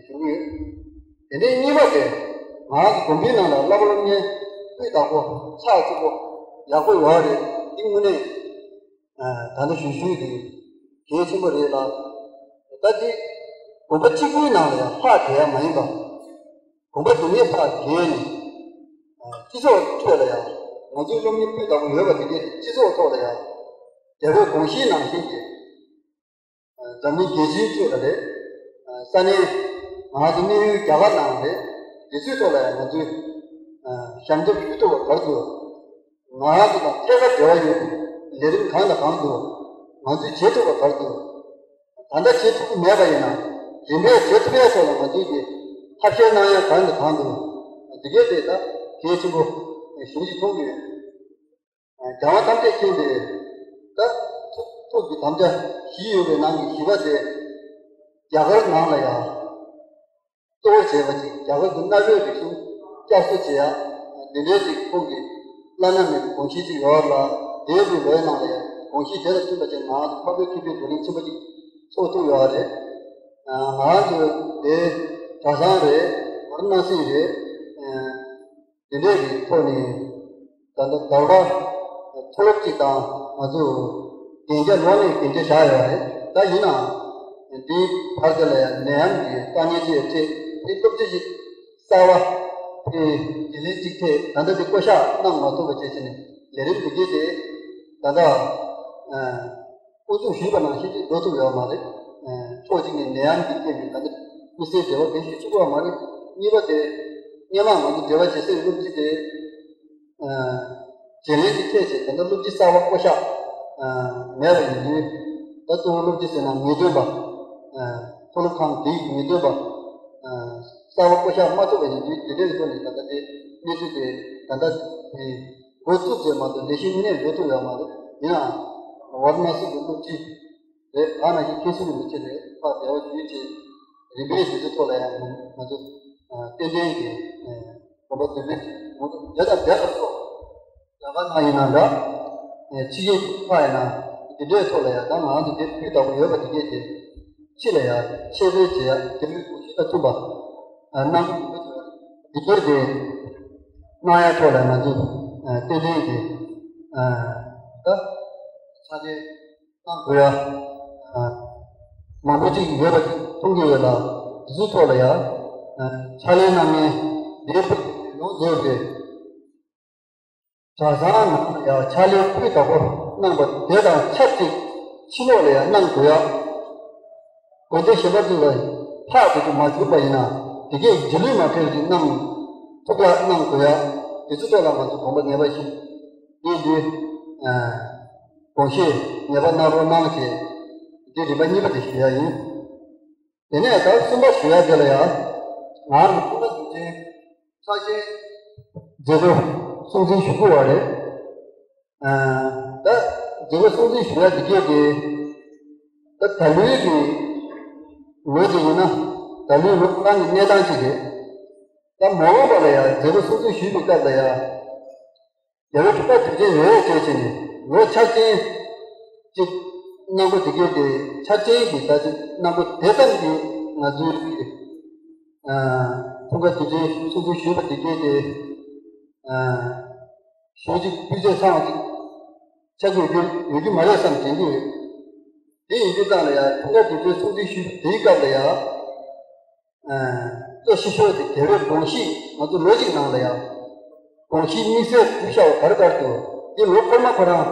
ཞུ་གི་ཡོད། དེ་ནས་གཉིས་པ་དེ་ང་རང་ཚོ་དགོན་པའི་ནང་ལ་བསླབ་པ་སློབ་གཉེར་སྤུས་དག་པོ་ཕྱག་ཚུགས་པོ་ཡག་པོ་ཡོད་རེད། འདི་དངོས་གནས་ད་ལྟ་ཞུ་ཞུས་དེ་གལ་ཆེན་པོ་རེད་ལ། ད་འདི་དགོན་པ་གཅིག་པུའི་ནང་ལ་ཡང་ལྷག་བསྡད་ཡ་མ་ཡིན་པ། དགོན་པ་དེ་ནས་ཕར་བརྒལ་ནས། སྤྱི་ཚོགས་ཁྲོད་ལ་ཡང་ང་ཚོའི་སློབ་གཉེར་སྤུས་དག་པོ་ཡོད་པ་དེ་གས་སྤྱི་ཚོགས་ཐོག་ལ་ཡང་། རྒྱལ་པོའི་དགོངས་གཞིའི་ནང་བཞིན་གྱི། འཛམ་གླིང་རྒྱལ་སྤྱིའི་ཁྲོད་ལ་རེད། ས་གནས། ང་ཚོ་གནས་ཡུལ་རྒྱ་གར་ནང་རེད། དེ་ཚོའི་ཐོག་ལ་ཡང་ང་ཚོས། ཞབས་འདེགས་ཞུ་ཐུབ་པ་ག་རེ་འདུག་ང་རང་ཚོ་དང་ཐད་ཀར་འབྲེལ་བ་ཡོད་པའི་ལས་རིམ་གང་དང་གང་འདུག་ང་ཚོས་བྱེད་ཐུབ་པ་ག་རེ་འདུག་ད་ལྟ་བྱེད་ཐུབ་ཀྱི་མེད་པ་ཡིན་ན། རིམ་པས་བྱེད་ཐུབ་ཡ་སོགས་ལ་ང་ཚོས་ཀྱི་ཐབས་ཤེས་གནང་ཡ་གང་དང་གང་འདུག་འདི་གས་དེ་ད་གལ་ཆེན་པོ་ཞེ་ཅིག་མཐོང་གི་ཡོད། རྒྱལ་དབང་ཐམས་ཅད་མཁྱེན་པའི་ད་ཐུགས་ཐུགས་ཀྱི་དམ་བཅའ་བཞི་ཡོད་པའི་ནང་གི་བཞི་པ་དེ་རྒྱ་གར་ནང་ལ་ཡང་གཙོ་བོ་བྱས་པ་ཅིག་རྒྱ་གར་གྱི་གནའ་བོའི་རིག་གཞུང་བསྐྱར་གསོ་བྱེད་ཡ་འདི་འདྲའི་ཅིག་ཁོང་གི་བླ་ན་མེད་པའི་དགོངས་གཞི་ཅིག་ཡོད་ལ། དེའི་ལོའི་ནང་ལ་ཡང་དགོངས་གཞི་དེ་ལ་བསྟུན་པ་ཅིག་ང་ཚོ་འཕགས་པའི་མཁས་པའི་བགྲོ་གླེང་ཆེན་པོ་ཅིག་ཚོགས་ཐུབ་ཡོད་རེད། ང་ཚོ་དེ་གྲྭ་ཚང་རེད། ཝཱ་ར་ཎ་སི་རེད། དེ་འདྲས་ཀྱི་ཐོག་ནས་ད་ལྟ་ཟླ་བ་མཐོ་སློབ་ཅིག་དང་ང་ཚོ་གན་རྒྱ་ལོ་ནས་གན་རྒྱ་བཞག་ཡོད་རེད། ད་ཡིན་ནའང་འདིའི་བར་དེ་ལ་ཡང་ནད་ཡམས་ཀྱི་དཀའ་ངལ་ཅིག་འཕྲད་དེ་སློབ་ཁྲིད་ཅིག་གསར་བ་དེ་དེ་ལན་ཅིག་ཐད་ད་ལྟ་དེ་བསྐོ་བཞག་གནང་མ་ཐུབ་པ་བྱས་བྱས་ནས་ལས་རིམ་འདི་གས་དེ་ད་ལྟ། དབུ་འཛུགས་ཞུས་པ་ནང་བཞིན་གྱི་འགྲོ་ཐུབ་ཡོད་མ་རེད། ཕྱོགས་གཅིག་ནས་ནད་ཡམས་ཀྱི་རྐྱེན་པས་ད་ལྟ་དམིགས་བསལ་འབྲེལ་བ་གང་ཞིག་བྱེད་དགོས་པ་མ་རེད། གཉིས་པ་དེ་སྔོན་མ་ང་ཚོ་འབྲེལ་བ་བྱེད་སའི་སློབ་སྤྱི་དེ་བརྗེ་ལེན་གྱི་ཐད་བྱས་ད་ལྟ་སློབ་སྤྱི་གསར་པ་བསྐོ་བཞག་མེད་པ་ཡིན་དུས། ད་གཙོ་བོ་སློབ་སྤྱི་ཟེར་ན་ངེས་སྟོན་པ། མཐོ་སློབ་ཁང་འདིའི་ངེས་སྟོན་པ་གསར་པ་བསྐོ་བཞག་མ་ཐུབ་པ་ཡིན་དུས་དེ་འདྲའི་ཐོག་ནས་ད་ལྟ་དེ་གནས་ཚུལ་དེ་ད་ལྟ་དེ། འགོ་བཙུགས་ཚེ་མ་གཏོགས་ལས་གཞི་དངོས་གནས་འགྲོ་ཐུབ་ཡོད་མ་རེད། ཡིན་ནའང་ཝཱ་ར་ཎ་སི་གི་སློབ་སྤྱི་རེད། ཨ་ནང་བཞིན་མཁན་ཟུར་རིན་པོ་ཆེ་རེད། ཕར་འབྲེལ་བ་ཞུས་བྱས་རིམ་པས་དེ་ཚོའི་ཐོག་ལ་ཡང་ང་ཚོ་ཏན་ཏན་གྱི་གོམ་པ་མདུན་སྤོས་ཀྱི་ང་ཚོ་དེ་དང་དེ་ལ་སོགས་ ག་ནང་ཡིན་ན་འདྲ། ཕྱི་རྒྱལ་གྱི་ཕ་ཡིན་ན་འདི་འདྲའི་ཐོག་ལ་ཡང་ད་ང་ཚོ་འདི་ཕུད་ལྟ་བུ་ཡོད་པ་འདི་གས་ཀྱི་ཕྱི་ལ་ཡང་ཆེད་འབྲེལ་བྱེད་ཡ་དེ་ལུས་གོ་ཤེས་དང་མཐུན་པ་གནང་གི་འདུག་འདི་གས་དེ་གནང་ཡ་ཐོག་ལ་ང་ཚོ་ཏན་ཏན་གྱི་ད་ཆ་རྐྱེན་གནང་དགོས་ཡ། མང་པོ་ཅིག་ཡོད་པ་ཅིག་མཐོང་གི་ཡོད་ལ། དེ་ཚོའི་ཐོག་ལ་ཡང་ཕྱག་ལས་གནང་མཁན་འདིའི་ཕུགས་ཡོངས་རྫོགས་ཀྱི་གྲྭ་ཚང་ནང་ལ་ཡང་ཕྱག་ལས་སྤུས་དག་པོ་གནང་པ་དེ་དང་ཆབས་ཅིག་ཕྱི་ལོགས་ལ་ཡང་གནང་དགོས་ཡ། དགོན་སྡེ་གཞན་པ་ཚོ་ལ་ཕར་དེ་ཚོ་མ་བྱུང་པ་ཡིན་ན་དེ་གས་རྗེས་ལུས་མ་ཕེབས་ཅིག་གནང་ཐུབ་ཡ་གནང་དགོས་ཡ། དེ་ཚོ་ཐོག་ལ་ང་ཚོ་དགོངས་པ་ངེས་པ་བཞེས། འདི་འདི་དགོངས་བཞེས་ངེས་པ་གནང་རོགས་གནང་ཞེས་འདི་རིམ་པ་གཉིས་པ་དེ་ཞུ་ཡ་ཡིན། དེ་ནས་ད་གསུམ་པ་ཞུ་ཡ་དེ་ལ་ཡ་ང་རང་ཚོ་ལ་དུས་ཆེན་ཕྱག་ཆེན་མཛད་སྒོ་སྲུང་བརྩི་ཞུ་དགོས་པ་རེད། ད་མཛད་སྒོ་སྲུང་བརྩི་ཞུ་ཡ་དེ་གས་དེ་ད་ད་ལོའི་གི་ལོ་དེ་ཡིན་ན་ད་ལོའི་ལོ་ཁོ་རང་གི་གནས་སྟངས་ཅིག་རེད། ད་མ་འོངས་པ་ལ་ཡ་མཛད་སྒོ་སྲུང་བརྩི་ཞུས་པའི་སྐབས་ལ་ཡ། རྒྱལ་བའི་འཁྲུངས་སྐར་དུས་ཆེན་རེ་རེ་བྱས་བྱས་ནས་ལོ་འཆར་ཅན་གཅིག་གནང་སྒོ་དེ་གས་དེ་འཆར་ཅན་གྱི་ད་ཅིག་གནང་སྒོ་དེ་ཙམ་གྱིས་ང་ཚོའི་འཁྲུངས་སྐར་དུས་ཆེན་སྲུང་བརྩི་ཞུས་པ་དེ་གས་དེ་ཞུ་ཅིག་སྤུས་ཚད་ཚང་བ་ཅིག་ཆགས་ཀྱི་ཡོད་རྒྱུ་ཡོད་རྒྱུ་མ་རེད་བསམ་དྲན་གྱི་ཡོད། དེ་ཡིན་དུས་ཙང་ལ་ཡང་འཁྲུངས་སྐར་དུས་ཆེན་སྲུང་བརྩི་ཞུས་པ་དེའི་སྐབས་ལ་ཡང་གཙོ་ཆེ་ཤོས་དེ་རྒྱལ་བའི་དགོངས་གཞི། ང་ཚོ་ལོ་གཅིག་ནང་ལ་ཡང་དགོངས་གཞི་དམིགས་བསལ་གྲུབ་བཞག་པ་ག་རེ་ག་རེ་འདུག་འདི་ལོ་འཁོར་མ་ཁོ་རང་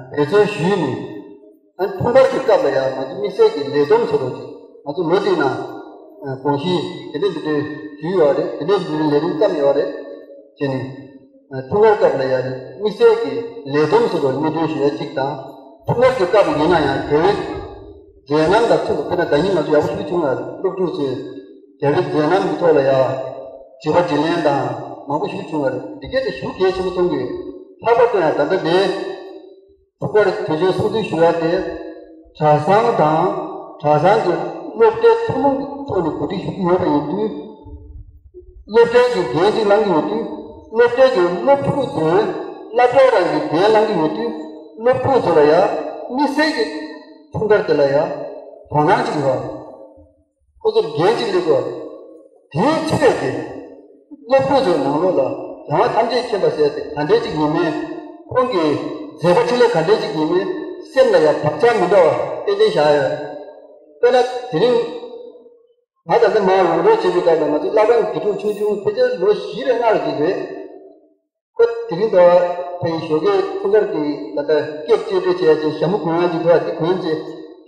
འབད་བརྩོན་ཞུས་ནས་ཨ་ནི་འཁྲུངས་སྐར་གྱི་སྐབས་ལ་ཡང་ང་ཚོ་དམིགས་བསལ་གྱི་ལས་བསྡོམས་བཟོ་འདྲ་ཅིག་ང་ཚོ་ལོ་གཅིག་ནང་དགོངས་གཞི་དེ་འདྲ་འདི་འདྲ་ཞུས་ཡོད་རེད། དེ་འདྲ་འདི་འདྲ་ལས་རིམ་བརྩམས་ཡོད་རེད་བྱས་ནས། འཁྲུངས་སྐར་སྐབས་ལ་ཡང་དམིགས་བསལ་གྱི་ལས་བསྡོམས་ཟེར་བ་སྙན་སྒྲོན་ཞུ་ཡ་གཅིག་དང་། འཁྲུངས་སྐར་གྱི་སྐབས་ཡིན་ན་ཡང་རྒྱལ་བའི་མཛད་རྣམ་དང་མཐུན་པ། དཔེར་ན་ཟླ་ཉིན་ང་ཚོ་ཡག་པོ་ཞིག་བྱུང་ཡ་རེད། སློབ་ཕྲུག་ཚོས་རྒྱལ་བའི་མཛད་རྣམ་གྱི་ཐོག་ལ་ཡང་དྲི་བ་དྲིས་ལན་དང་མང་པོ་ཞིག་བྱུང་ཡ་རེད། འདི་གས་དེ་ཞེ་པོ་གལ་ཆེན་པོ་མཐོང་གི་ཡོད། ལྷག་པར་དུ་ཡང་ད་ལྟ་འདི། འཁྲུངས་སྐར་དུས་ཆེན་སྲུང་བརྩི་ཞུ་ཡ་དེ། གྲྭ་ཚང་དང་གྲྭ་ཚང་གི་སློབ་གྲྭའི་ཐུན་མོང་གི་ཐོག་ནས་གོ་སྒྲིག་ཞུ་གི་ཡོད་པ་ཡིན་དུས། སློབ་གྲྭའི་གི་འགན་ཅིག་བླང་གི་ཡོད་དུས། སློབ་གྲྭའི་གི་སློབ་ཕྲུག་ཚོས་སློབ་གྲྭ་རང་གི་འགན་བླང་གི་ཡོད་དུས། སློབ་ཕྲུག་ཚོ་ལ་ཡ་དམིགས་བསལ་གྱི་འཁྲུངས་སྐར་དེ་ལ་ཡ་དོ་སྣང་ཅིག་ཡོད། ཁོ་ཚོར་འགན་ཅིག་སླེབས་དགོས། དེའི་ཕྱིར་དེ། སློབ་ཕྲུག་ཚོའི་ནང་ལོགས་ལ་རྒྱལ་དབང་ཐམས་ཅད་མཁྱེན་པ་ཟེར་དེ་ག་འདྲས་ཅིག་ཡིན་མིན། ཁོང་གི་མཛད་པ་འཕྲིན་ལས་ག་འདྲས་ཅིག་ཡིན་མིན། སེམས་ལ་ཡང་བག་ཆགས་མི་འདྲ་བ་ཏན་ཏན་བཞག་ཡོད། དཔེར་ན་དེ་རིང་ང་ད་ལྟ་མར་ལོག་འགྲོ་བྱེད་པའི་སྐབས་ལ་ང་ཚོ་བླ་བྲང་དགེ་ཕྲུག་ཆུང་ཆུང་ཕལ་ཆེར་ལོ་བཞི་རེ་ལྔ་རེ་ཅིག་རེད། ཁོ་དེ་རིང་དུ་ཕ་ཡི་ཞོགས་ཀའི་འཁྲུངས་སྐར་གྱི་ད་ལྟ་ཀེག་གཅེས་སྤྲས་བྱས་ཡ་ཅིག་ཞྭ་མོ་གོན་ཡ་ཅིག་འདུག་ཨ། དེ་གོན་ཅིག་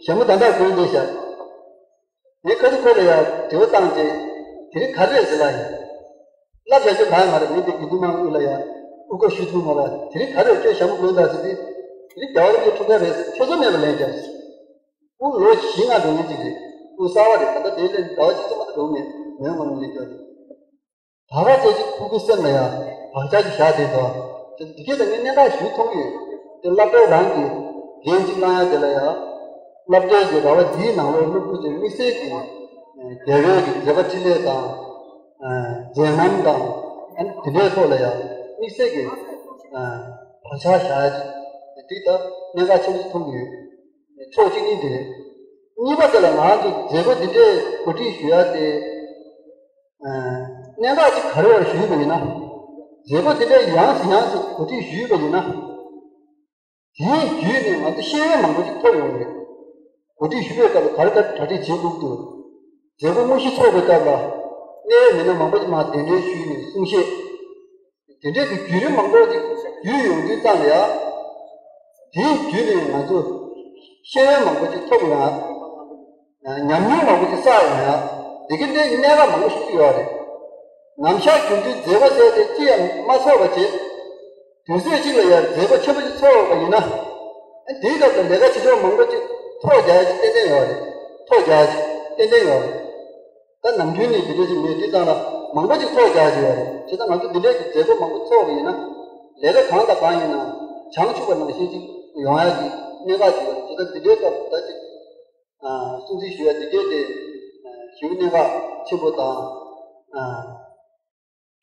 ཞྭ་མོ་ད་ལྟ་གོན་བསྡད་ཤག་དེ་ཁ་ཐུག་ཁོ་ལ་ཡ་དྲི་བ་བཏང་རྗེས། དེ་རིང་ག་རེ་རེད་ཟེར་ལ་ཡིན། ལབ་བྱ་རྒྱུ་གང་ཡང་མ་རེད། མི་དེ་དགེ་འདུན་དམངས་དབུས་ལ་ཡ་སྐུ་འཁོར་ཞུ་ཐུབ་མ་ལ། དེ་རིང་ག་རེ་རེད། ཁྱོད་ཞྭ་མོ་གོན་དང་ཟེར་དུས། དེ་རིང་རྒྱལ་བ་རིན་པོ་ཆེའི་འཁྲུངས་སྐར་རེད་ཟེར། ཆུད་ཟོས་མེད་པ་ལན་བརྒྱབ་སོང་། སྐུ་ལོ་བཞི་ལྔ་འགྲོ་མཁན་ཅིག་རེད། སྐུ་གསར་བ་རེད། ད་ལྟ་དེ་ལས་ཟླ་བ་གཅིག་ཙམ་མ་གཏོགས་འགྲོ་མེད། མོན་ངོ་ནས་སླེབས་རྒྱུ་རེད། ད་ག་ཅིག་ཅིག་ཁོ་གི་སེམས་ལ་ཡང་བག་ཆགས་ཅིག་བཞག་བསྡད་འདུག་དེ་འདི་གས་ད་ངས་གནད་འགག་ཞིག་མཐོང་གི་ཡོད། དེ་སློབ་གྲྭའི་རང་གི་འགན་ཅིག་བླང་ཡ་དེ་ལ་ཡང་། སློབ་གྲྭའི་གི་ར་བ་འདིའི་ནང་ལོགས་སློབ་ཕྲུག་ཚོའི་དམིགས་བསལ་གྱི་རྒྱལ་བའི་གི་མཛད་པ་འཕྲིན་ལས་དང་། མཛད་རྣམ་དང་། དེ་འདྲའི་ཐོག་ལ་ཡང་དམིགས་བསལ་གྱི་བག་ཆགས་བཞག་ཡ་ཅིག་དེ་ད་གནད་འགག་ཆེན་པོ་ཅིག་མཐོང་གི་ཡོད། ཕྱོགས་གཅིག་ནི་དེ་རེད། གཉིས་པ་དེ་ལ་ང་ཚོ་མཛད་སྒོ་འདི་འདྲའི་གོ་སྒྲིག་ཞུ་ཡ་དེ། གནད་འགག་ཅིག་ག་རེ་ཡོད་ཞུས་པ་ཡིན་ན། མཛད་སྒོ་འདི་འདྲའི་ཡང་སེ་ཡང་སེ་གོ་སྒྲིག་ཞུས་པ་ཡིན་ན། དེའི་བརྒྱུད་ནས་ང་ཚོ་ཤེས་ཡོན་མང་པོ་ཞིག་ཐོབ་ཡོང་གི་རེད། གོ་སྒྲིག་ཞུ་བའི་སྐབས་ལ་ག་རེ་ག་རེ་གྲ་སྒྲིག་བྱེད་དགོས་ཀྱི་འདུག་མཛད་སྒོ་དངོས་གཞི་ཚོགས་པའི་སྐབས་ལ། གནད་ཡོད་མི་སྣ་མང་པོ་ཞིག་མར་གདན་འདྲེན་ཞུས་ནས་གསུང་བཤད། དེ་འདྲའི་གི་བརྒྱུད་རིམ་མང་པོ་ཞིག་བརྒྱུད་ཡོང་དུས་ཙམ་ལ་ཡ། དེའི་བརྒྱུད་ནས་ང་ཚོ་ཤེས་ཡོན་མང་པོ་ཞིག་ཐོབ་ཡོང་ཡ། ཉམས་མྱོང་མང་པོ་ཞིག་བསགས་ཡོང་ཡ། དེ་གི་འདྲའི་གནད་འགག་མང་པོ་ཞིག་ཡོད་རེད། ནམ་ཞག་རྒྱུན་དུ་མཛད་སྒོ་ཟེར་དེ་ཅི་ཡང་མ་ཚོགས་པ་བྱས། དུས་ཚོད་གཅིག་ལ་ཡ་མཛད་སྒོ་ཆེན་པོ་ཞིག་ཚོགས་པ་ཡིན་ན། དེའི་སྐབས་ལ་ལས་ཀ་བྱེད་ཕྱོགས་མང་པོ་ཞིག་ཐོག་རྒྱག་ཡ་ཞིག་ཏན་ཏན་ཡོད་རེད། ཐོག་རྒྱག་ཡ་ཞིག་ཏན་ཏན་ཡོད་རེད། ད་ནམ་རྒྱུན་ནས་འདི་འདྲ་ཞིག་མེད་དུས་ཙང་ལ་མང་པོ་ཞིག་ཐོག་རྒྱག་ཡ་ཞིག་ཡོད་རེད། བྱས་ཙང་ང་ཚོ་འདི་འདྲའི་གི་མཛད་སྒོ་མང་པོ་ཚོགས་པ་ཡིན་ན། ལས་ཀ་གང་དང་གང་ཡིན་ན་བྱང་ཆུབ་པ་ནང་བཞིན་ཅིག་ཡོང་ཡ་གི་གནད་འགག་ཅིག་ཡོད་རེད། བྱས་ཙང་འདི་འདྲའི་སྐབས་ད་ཅིག་སྲུང་བརྩི་ཞུ་ཡ་འདི་གས་དེ་ཞེ་པོ་གནད་འགག་ཆེན་པོ་དང་།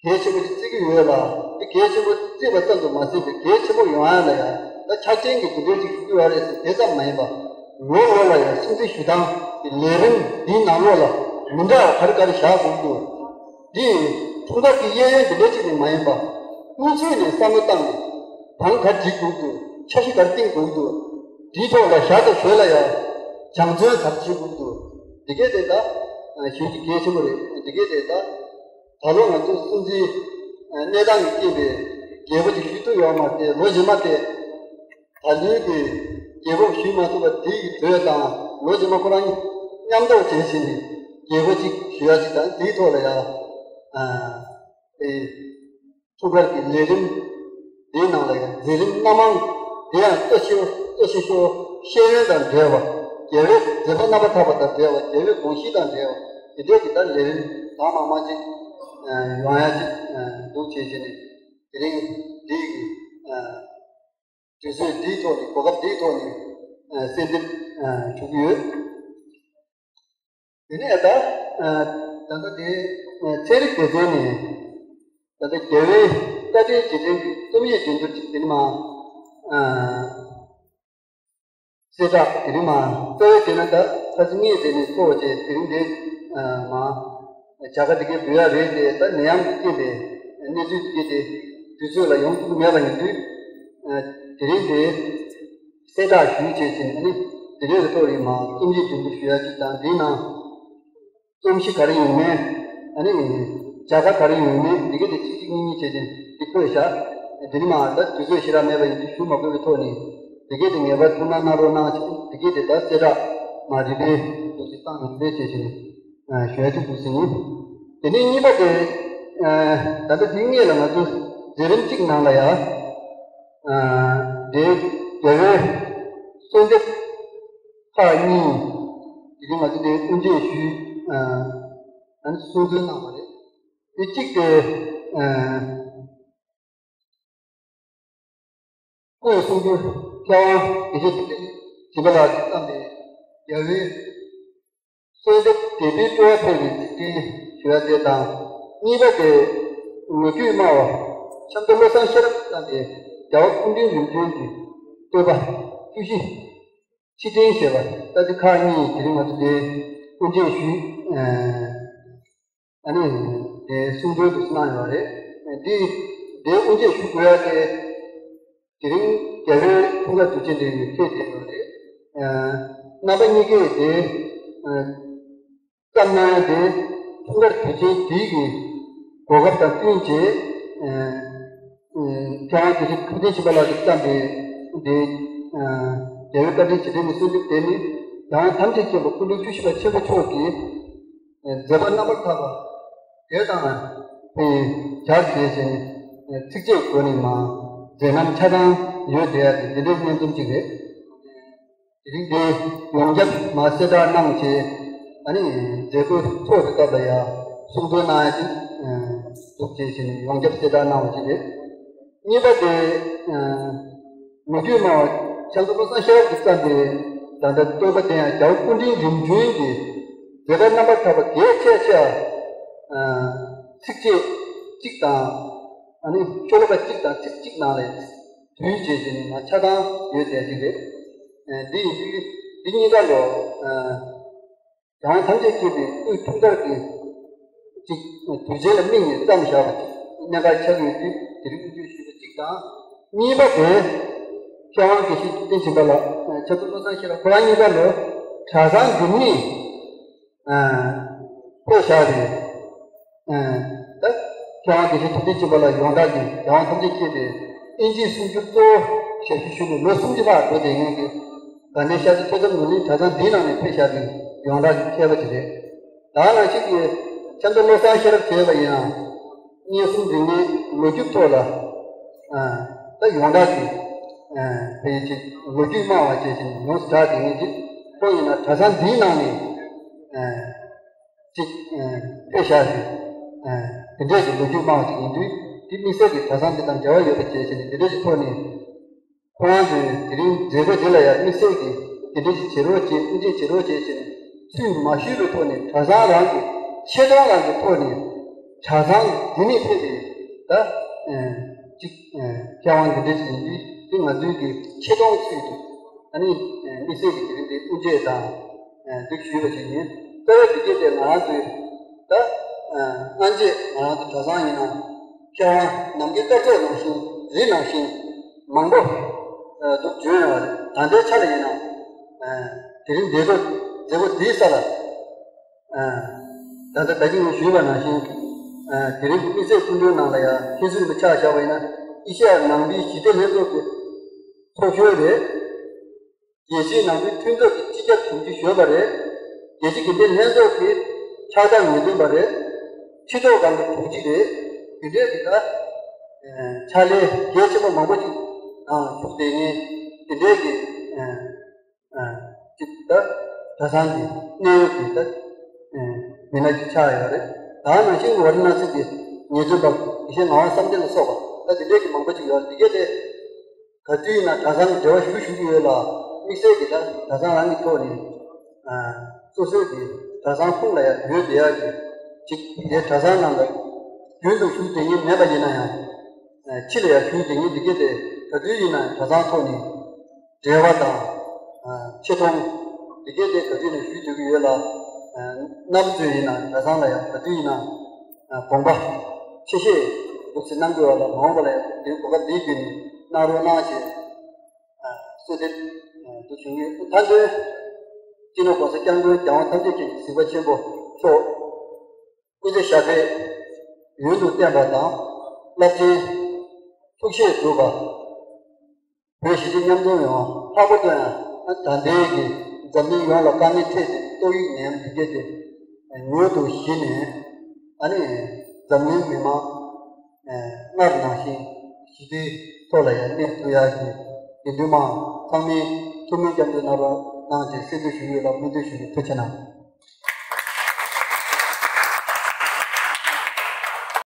གལ་ཆེན་པོ་ཅིག་བརྩི་གི་ཡོད་ལ། དེ་གལ་ཆེན་པོ་བརྩིས་པ་ཙམ་དུ་མ་ཟད་པའི་གལ་ཆེན་པོ་ཡོང་ཡ་ལ་ཡང་ད་ཆ་རྐྱེན་གྱི་དེ་འདྲའི་ཅིག་ཞུ་རྒྱུ་ཡོད་རེད་ཟེར་དེ་ཙམ་མ་ཡིན་པ། ལོ་ལོ་ལ་ཡང་སྲིད་འཛིན་ཞུ་སྟངས་ཀྱི་ལས་རིམ་འདིའི་ནང་ལོགས་ལ་མི་འདྲ་བ་ག་རེ་ག་རེ་བཞག་དགོས་འདུག་འདི་འཁྲུངས་སྐར་གྱི་གཡས་གཡོན་དེ་འདྲ་ཅིག་ནས་མ་ཡིན་པ། སྔོན་ཚུད་ནས་བསམ་བློ་བཏང་ནས་གང་ག་སྒྲིག་དགོས་འདུག་འཆར་གཞི་ག་རེ་བཏིང་དགོས་འདུག་འདིའི་ཐོག་ལ་ཞར་དང་ཞོར་ལ་ཡང་སྦྱང་བརྩོན་ག་རེ་བྱེད་དགོས་འདུག་འདི་གས་དེ་ད་ཞུ་རྒྱུ་གལ་ཆེན་པོ་རེད། འདི་གས་དེ་ད། ད་ལོ་ང་ཚོ་སྲིད་འཛིན་གནས་སྟངས་ཀྱི་རྐྱེན་པས་རྒྱས་པོ་ཅིག་ཞུ་ཐུབ་ཡོད་མ་རེད། ལོ་རྗེས་མ་དེ་ད་ལོའི་གི་རྒྱས་པོ་ཞུ་མ་ཐུབ་པ་དེ་ཡི་དོད་དང་ལོ་རྗེས་མ་ཁོ་རང་མཉམ་འདོགས་བྱས་བྱས་ནས་རྒྱས་པོ་ཅིག་ཞུ་ཡ་ཅིག་དང་དེའི་ཐོག་ལ་ཡ་ཨེ་འཁྲུངས་སྐར་གྱི་ལས་རིམ་དེའི་ནང་ལ་ཡ་མཛད་རིམ་སྣ་མང་དེ་ཡང་སྐྱ་ཤོད་སྐྱ་ཤོད་ཤོད་ཤེས་ཡོན་དང་འབྲེལ་བ། རྒྱལ་བའི་མཛད་པ་རྣམ་པར་ཐར་པ་དང་འབྲེལ་བ། རྒྱལ་བའི་དགོངས་གཞི་དང་འབྲེལ་བ། དེ་འདྲའི་གི་ད་ལས་རིམ་གང་མང་མང་ཅིག་ཡོང་ཡ་ཅིག་འདུག་བྱས་བྱས་ནས་དེ་རིང་འདིའི་གི་དུས་ཚོད་འདིའི་ཐོག་ནས་གོ་སྐབས་འདིའི་ཐོག་ནས་གསལ་འདེབས་ཞུ་གི་ཡོད། དེ་ནས་ད་ད་ལྟ་དེ་ཚན་རིག་སྡེ་ཚན་ནས་ད་ལྟ་རྒྱལ་བའི་བཀའ་དྲིན་རྗེས་དྲན་གྱི་རྩོམ་ཡིག་འགྲན་བསྡུར་ཅིག་དེ་ནས་མ་གསལ་བསྒྲགས་དེ་རིང་མ་རྩ་བའི་དེ་ན་ད་ཁ་སང་ངས་དེ་ནས་ཚོགས་བྱས་དེ་རིང་དེ་མ་བྱ་དགའ་དེ་གའི་འབུལ་ཡ་རེད་དེ། ད་ནད་ཡམས་ཀྱི་རྐྱེན་པས་གནས་ཚུལ་དེ་གའི་དེ་དུས་ཚོད་ལ་ཡོང་ཐུབ་མེད་པ་ཡིན་དུས་དེ་རིང་དེ་གསལ་བསྒྲགས་ཞུས་བྱས་ཟིན་ཨ་ནི་དེ་རིང་གི་ཐོག་རིང་མ་རྩོམ་ཡིག་འགྲན་བསྡུར་ཞུ་ཡ་ཅིག་དང་དེའི་ནང་རྩོམ་གཞི་ག་རེ་ཡོད་མེད། ཨ་ནི་བྱ་དགའ་ག་རེ་ཡོད་མེད་འདི་ག་དེ་གཅིག་གཅིག་གཉིས་གཉིས་བྱས་ཏེ་འདི་བཀོད་བཞག་དེ་ནི་མ་ད་དུས་ཚོད་ཞེ་དྲག་མེད་པ་ཡིན་དུས་ཞུ་མ་དགོས་པའི་ཐོག་ནས་འདི་ག་དེ་ངེས་པར་ཐུགས་སྣང་གནང་རོགས་གནང་བྱས། འདི་ག་དེ་ད་གསལ་བསྒྲགས་མ་རིག་པའི་འདུག་སེ་བཏང་ཡོང་པའི་བྱས་བྱས་ནས་ཞུ་ཡ་ཅིག་འདུག་སེ་ཡིན། དེ་ནས་གཉིས་པ་དེ་ད་ལྟ་དེ་སྔས་ལ་ང་ཚོ་མཛད་རིམ་གཅིག་ནང་ལ་ཡ་དེ་རྒྱལ་བའི་གསོལ་འདེབས་ཁག་གཉིས་དེ་རིང་ང་ཚོ་དེ་དབུ་འབྱེད་ཞུས། ཨ་ནི་གསུང་འདོན་གནང་བ་རེད། དེ་གཅིག་དེ་སྐུའི་གསུང་སྒྱུར་མཁས་དབང་དགེ་བཤེས་ཐུབ་བསྟན་སྦྱིན་པ་ལགས་ཀྱིས་བརྩམས་པའི་རྒྱལ་བའི་གསོལ་འདེབས་དད་པའི་སྤྲོ་བ་འཕེལ་བའི་ཚིག་ཕྲེང་ཞུ་ཡ་དེ་དང་། གཉིས་པ་དེ་ལོ་རྒྱུས་སྨྲ་བ་ཆབ་མདོ་བློ་བཟང་ཤེས་རབ་ཀྱིས་བརྩམས་པའི་རྒྱལ་བ་སྐུ་ཕྲེང་རིམ་བྱོན་གྱི་བསྟོད་པ་བཅུ་བཞི། ཕྱིར་དྲན་ཞེས་པ་ལྟ་ཚིག་ཁག་གཉིས་དེ་རིང་ང་ཚོ་འདིར་དབུ་འབྱེད་ཞུས། ཨ་ནི་དེ་གསུང་འདོན་དུ་གནང་ཡོད་རེད། འདི་འདིར་དབུ་འབྱེད་ཞུ་དགོས་ཡ་དེ་དེ་རིང་རྒྱལ་བའི་འཁྲུངས་སྐར་དུས་ཆེན་དེ་ནི་ཕེབས་བསྡད་ཡོད་རེད། རྣམ་པ་གཉིས་ཀས་དེ་བརྩམས་གནང་ཡ་དེ་འཁྲུངས་སྐར་དུས་ཆེན་དེའི་གི་གོ་སྐབས་དང་བསྟུན་བྱས། མཁས་དབང་དགེ་བཤེས་ཐུབ་བསྟན་སྦྱིན་པ་ལགས་ཀྱིས་བརྩམས་པའི་འདི་རྒྱལ་བའི་བཀའ་དྲིན་རྗེས་དྲན་གྱི་གསོལ་འདེབས་དེ་ནི་ཡང་ཐམས་ཅད་མཁྱེན་པ་སྐུ་ཕྲེང་བཅུ་བཞི་པ་ཆེན་པོ་མཆོག་གི་མཛད་པ་རྣམ་པར་ཐར་པ་དེ་དང་དེ་སྦྱར་བྱས་ཤིང་ཚིགས་བཅད་སྒོ་ནས་མ་མཛད་རྣམ་ཆ་ཚང་ཡོད་བསྡད་ཡ་དེ་འདི་འདྲའི་སྙན་རྩོམ་ཅིག་རེད། དེ་རིང་འདི་ཡོངས་ཁྱབ་མ་གསལ་བསྒྲགས་གནང་བྱས། ཨ་ནི་མཛད་སྒོའི་ཚོགས་ཀྱི་སྐབས་ལ་ཡང་གསུང་འདོན་གནང་ཡ་ཅིག་འདུག་བྱས་བྱས་ནས་ཡོངས་ཁྱབ་གསལ་བསྒྲགས་གནང་བ་ཅིག་རེད། གཉིས་པ་དེ་ལོ་རྒྱུས་སྨྲ་བ་ཆབ་མདོ་བློ་བཟང་ཤེས་རབ་ཀྱིས་བརྩམས་པའི་ད་ལྟ་བསྟོད་པ་དེ་ཡང་རྒྱལ་བ་སྐུ་ཕྲེང་རིམ་བྱོན་གྱི་མཛད་པ་རྣམ་པར་ཐར་པ་གལ་ཆེ་ཤོས་ཚིགས་བཅད་གཅིག་དང་། ཨ་ནི་ཤོ་ལོ་ཀ་གཅིག་དང་ཚིག་གཅིག་ནང་ལ་དུས་བྱས་བྱས་ནས་མ་ཆ་ཚང་ཡོད་བསྡད་ཀྱི་རེད། འདི་ཡིན་དུས་འདི་གཉིས་ཀ་ལོ་རྒྱལ་དབང་ཐམས་ཅད་མཁྱེན་པའི་སྐུའི་འཁྲུངས་སྐར་གྱི་ཅིག་དུས་ཆེན་ལ་དམིགས་ནས་བརྩམས་བཞག་པ་ཅིག་གནད་འགག་ཆགས་ཀྱི་ཡོད་དུས་དེ་རིང་དབུ་འབྱེད་ཞུས་པ་གཅིག་དང་། གཉིས་པ་དེ་མཁས་དབང་དགེ་བཤེས་ཐུབ་བསྟན་སྦྱིན་པ་ལགས་ཆབ་མདོ་བློ་བཟང་ཤེས་རབ་ཁོ་རང་གཉིས་ཀ་ལོ་གྲྭ་ཚང་འདི་ནས་ཕེབས་བཞག་རེད། ད་མཁས་དབང་དགེ་བཤེས་ཐུབ་བསྟན་སྦྱིན་པ་ལགས་ཡོངས་གྲགས་ཀྱི་རྒྱལ་དབང་ཐམས་ཅད་མཁྱེན་པའི་དབྱིན་ཇིའི་གསུང་སྒྱུར་གཙོ་བོ་ཞབས་ཞུ་ཞུས་ནས་ལོ་སུམ་ཅུ་ལྷག་འགྲོ་བསྡད་མཁན་གྱི་དགའ་ལྡན་ཤར་རྩེ་ཐོས་བསམ་ནོར་གླིང་གྲྭ་ཚང་འདིའི་ནང་ནས་ཕེབས་བཞག་པའི་ཡོངས་གྲགས་ཀྱི་མཁས་པ་ཅིག་རེད། ད་ནང་བཞིན་གྱི་ཆབ་མདོ་བློ་བཟང་ཤེས་རབ་བྱས་པ་ཡིན་ན་སྙན་སུམ་རིག་གནས་ལོ་རྒྱུས་ཐོག་ལ་ད་ཡོངས་གྲགས་ཀྱི་དཔེ་ཅིག་ལོ་རྒྱུས་སྨྲ་བ་བཅས་ཀྱི་ཡོངས་སུ་གྲགས་བསྡད་མཁན་ཅིག་ཁོང་ཡིན་ན་གྲྭ་ཚང་འདིའི་ནང་ནས་ཅིག་ཕེབས་བཞག་ཅིག་དེ་འདྲས་ཀྱི་ལོ་རྒྱུས་སྨྲ་བ་ཅིག་ཡིན་དུས་དེ་དམིགས་བསལ་གྱི་གྲྭ་ཚང་འདི་དང་འབྲེལ་བ་ཡོད་པ་བཅས་བྱས་ནས་དེ་འདྲས་ཀྱི་ཐོག་ནས་ཁོང་ཚོས་དེ་རིང་མཛད་སྒོ་འདི་ལ་ཡང་དམིགས་བསལ་གྱི་དེ་འདྲས་ཀྱི་བྱེད་རོགས་བྱེད་དབུ་འབྱེད་བྱེད་རོགས་བྱེད་ཅེས་ནས་ཚུལ་མ་ཞུས་པའི་ཐོག་ནས་གྲྭ་ཚང་རང་གི་ཆེ་མཐོང་རང་གི་ཐོག་ནས་ གྲྭ་ཚང་འདི་ནས་ཕེབས་པའི་ད་ཅིག་མཁས་དབང་འདི་འདྲ་ཞིག་ཡིན་དུས། དེ་ང་ཚོའི་གི་ཆེ་མཐོང་ཚུལ་དུ་ཨ་ནི་དམིགས་བསལ་གྱི་དེ་རིང་འདི་དབུ་འབྱེད་དང་འདི་ཞུས་པ་ཞིག་ཡིན། ལྟ་བའི་འདི་སྐད་དེ་ང་རང་ཚོའི་ད་སྔ་རྗེས་ང་རང་ཚོ་གྲྭ་ཚང་ཡིན་ན་མཁས་དབང་ནམ་མཁའི་སྐར་ཚོགས་ནང་བཞིན་རི་ནང་བཞིན་མང་པོ་འདུག་བྱོན་ཡོད་རེད། ད་ལྟའི་ཆ་ལ་ཡིན་ན་དེ་རིང་འདས་གྲོངས་མཛད་སྒོ་འདིའི་ས་ལ། ད་ལྟ་ད་གིན་ངས་ཞུས་པ་ནང་བཞིན། དེ་རིང་གི་དམིགས་བསལ་སྐུ་མགྲོན་ནང་ལ་ཡང་ཕེབས་བསུ་ཆ་བཞག་པ་ཡིན་ན། ཨེ་ཤ་ཡ་ནང་པའི་ཞི་བདེ་ལྷན་ཚོགས་ཀྱི་ཚོགས་གཞོན་རེད། རྒྱལ་སྤྱིའི་ནང་པའི་མཐུན་ཚོགས་ཀྱི་སྤྱི་ཁྱབ་དྲུང་ཆེ་གཞོན་པ་རེད། རྒྱལ་སྤྱི་དགེ་ལྡན་ལྷན་ཚོགས་ཀྱི་ཕྱག་བསྟར་ངེས་སྟོན་པ་རེད། སྤྱི་ཚོགས་ཁང་གི་དྲུང་ཆེ་རེད། དེ་འདྲའི་གི་ད་ཕྱག་ལས་གལ་ཆེན་པོ་མང་པོ་ཅིག་ནང་ཞུགས་བསྡད་མཁན་དེ་འདྲའི་གི་ཅིག་ད་གྲྭ་ཚང་གི་གནད་ཡོད་ཀྱི་ད་མི་སྣ་ཅིག་ཆགས་ཡོད་རེད། ད་ནང་བཞིན་ཝཱ་ར་ཎ་སི་གི་ཉེས་འཛུགས་པ་ཡེ་ཤེས་ངག་དབང་བསམ་གཏན་ལ་སོགས་པ་ད་དེ་འདྲའི་གི་མང་པོ་ཅིག་ཡོད་རེད། དེ་གས་དེ་ག་དུས་ཡིན་ན་གྲྭ་ཚང་གི་འབྲེལ་བ་ཞུ་ཞུ་གི་ཡོད་ལ། དམིགས་བསལ་གྱི་ད་གྲྭ་ཚང་རང་གི་ཐོག་ནས་སོ་སོའི་གི་གྲྭ་ཚང་ཁོངས་ལ་ཡང་ཡོད་བསྡད་ཡག་གི་ཅིག་དེ་གྲྭ་ཚང་ནང་ལ་རྒྱུན་དུ་ཞུགས་བསྡད་མཁན་མེད་པ་ཡིན་ན་ཡང་། ཕྱི་ལ་ཡང་ཞུགས་བསྡད་མཁན་འདི་གས་དེ་ག་དུས་ཡིན་ན་གྲྭ་ཚང་ཐོག་ནས་འབྲེལ་བ་དང་ཆེ་མཐོང་འདི་གས་དེ་ག་དུས་ནས་ཞུ་སྡོད་ཀྱི་ཡོད་ལ། རྣམ་ཚོས་ཡིན་ན་གྲྭ་ཚང་ལ་ཡང་ག་དུས་ཡིན་ན་དགོངས་པ་ཆེ་བཞེས་འདུག་སེ་གནང་དགོས་པ་ལ། མ་འོངས་པ་ལ་ཡང་དེའི་གོ་སྐབས་འདིའི་བརྒྱུད་ནས་གནང་རོགས་གནང་ཞེས་གསོལ་འདེབས་འདུག་ཞུ་གི་ཡོད། མཐའ་དོན་སྤྱི་ནོར་༸གོང་ས་༸སྐྱབས་མགོན་༸རྒྱལ་དབང་ཐམས་ཅད་མཁྱེན་གཟིགས་པ་ཆེན་པོ་མཆོག་སྐུ་ཚེ་ཞབས་པད་ཡུན་དུ་བརྟན་པ་དང་། རླབས་ཆེན་ཐུགས་བཞེད་འགྲུབ་པ། བོད་གཞིས་བྱེས་མཉམ་འཛོམས་ཡོང་བ། ལྷག་པར་དུ་ཡང་ད་ལྟའི་གི་འཛམ་གླིང་ཡོངས་ལ་དཀའ་ངལ་འཕྲད་དེ་ཏོག་དབྱིབས་ནད་ཡམས་འདི་གས་དེ་མྱུར་དུ་ཞི་ནས། ཨ་ནི་འཛམ་གླིང་མི་མང་སྔར་ནང་བཞིན་ཞི་བདེའི་ཐོག་ལ་ཡང་གནས་ཐུབ་ཡག་གི་དགེ་འདུན་མང་ཚང་མས་ཐུགས་སྨོན་སྐྱབས་འཇུག་གནང་རོགས་གནང་ཞེས་གསོལ་འདེབས་ཞུ་གི་ཡོད་ལ། སྨོན་འདུན་ཞུ་གི། ཐུགས་རྗེ་གནང་།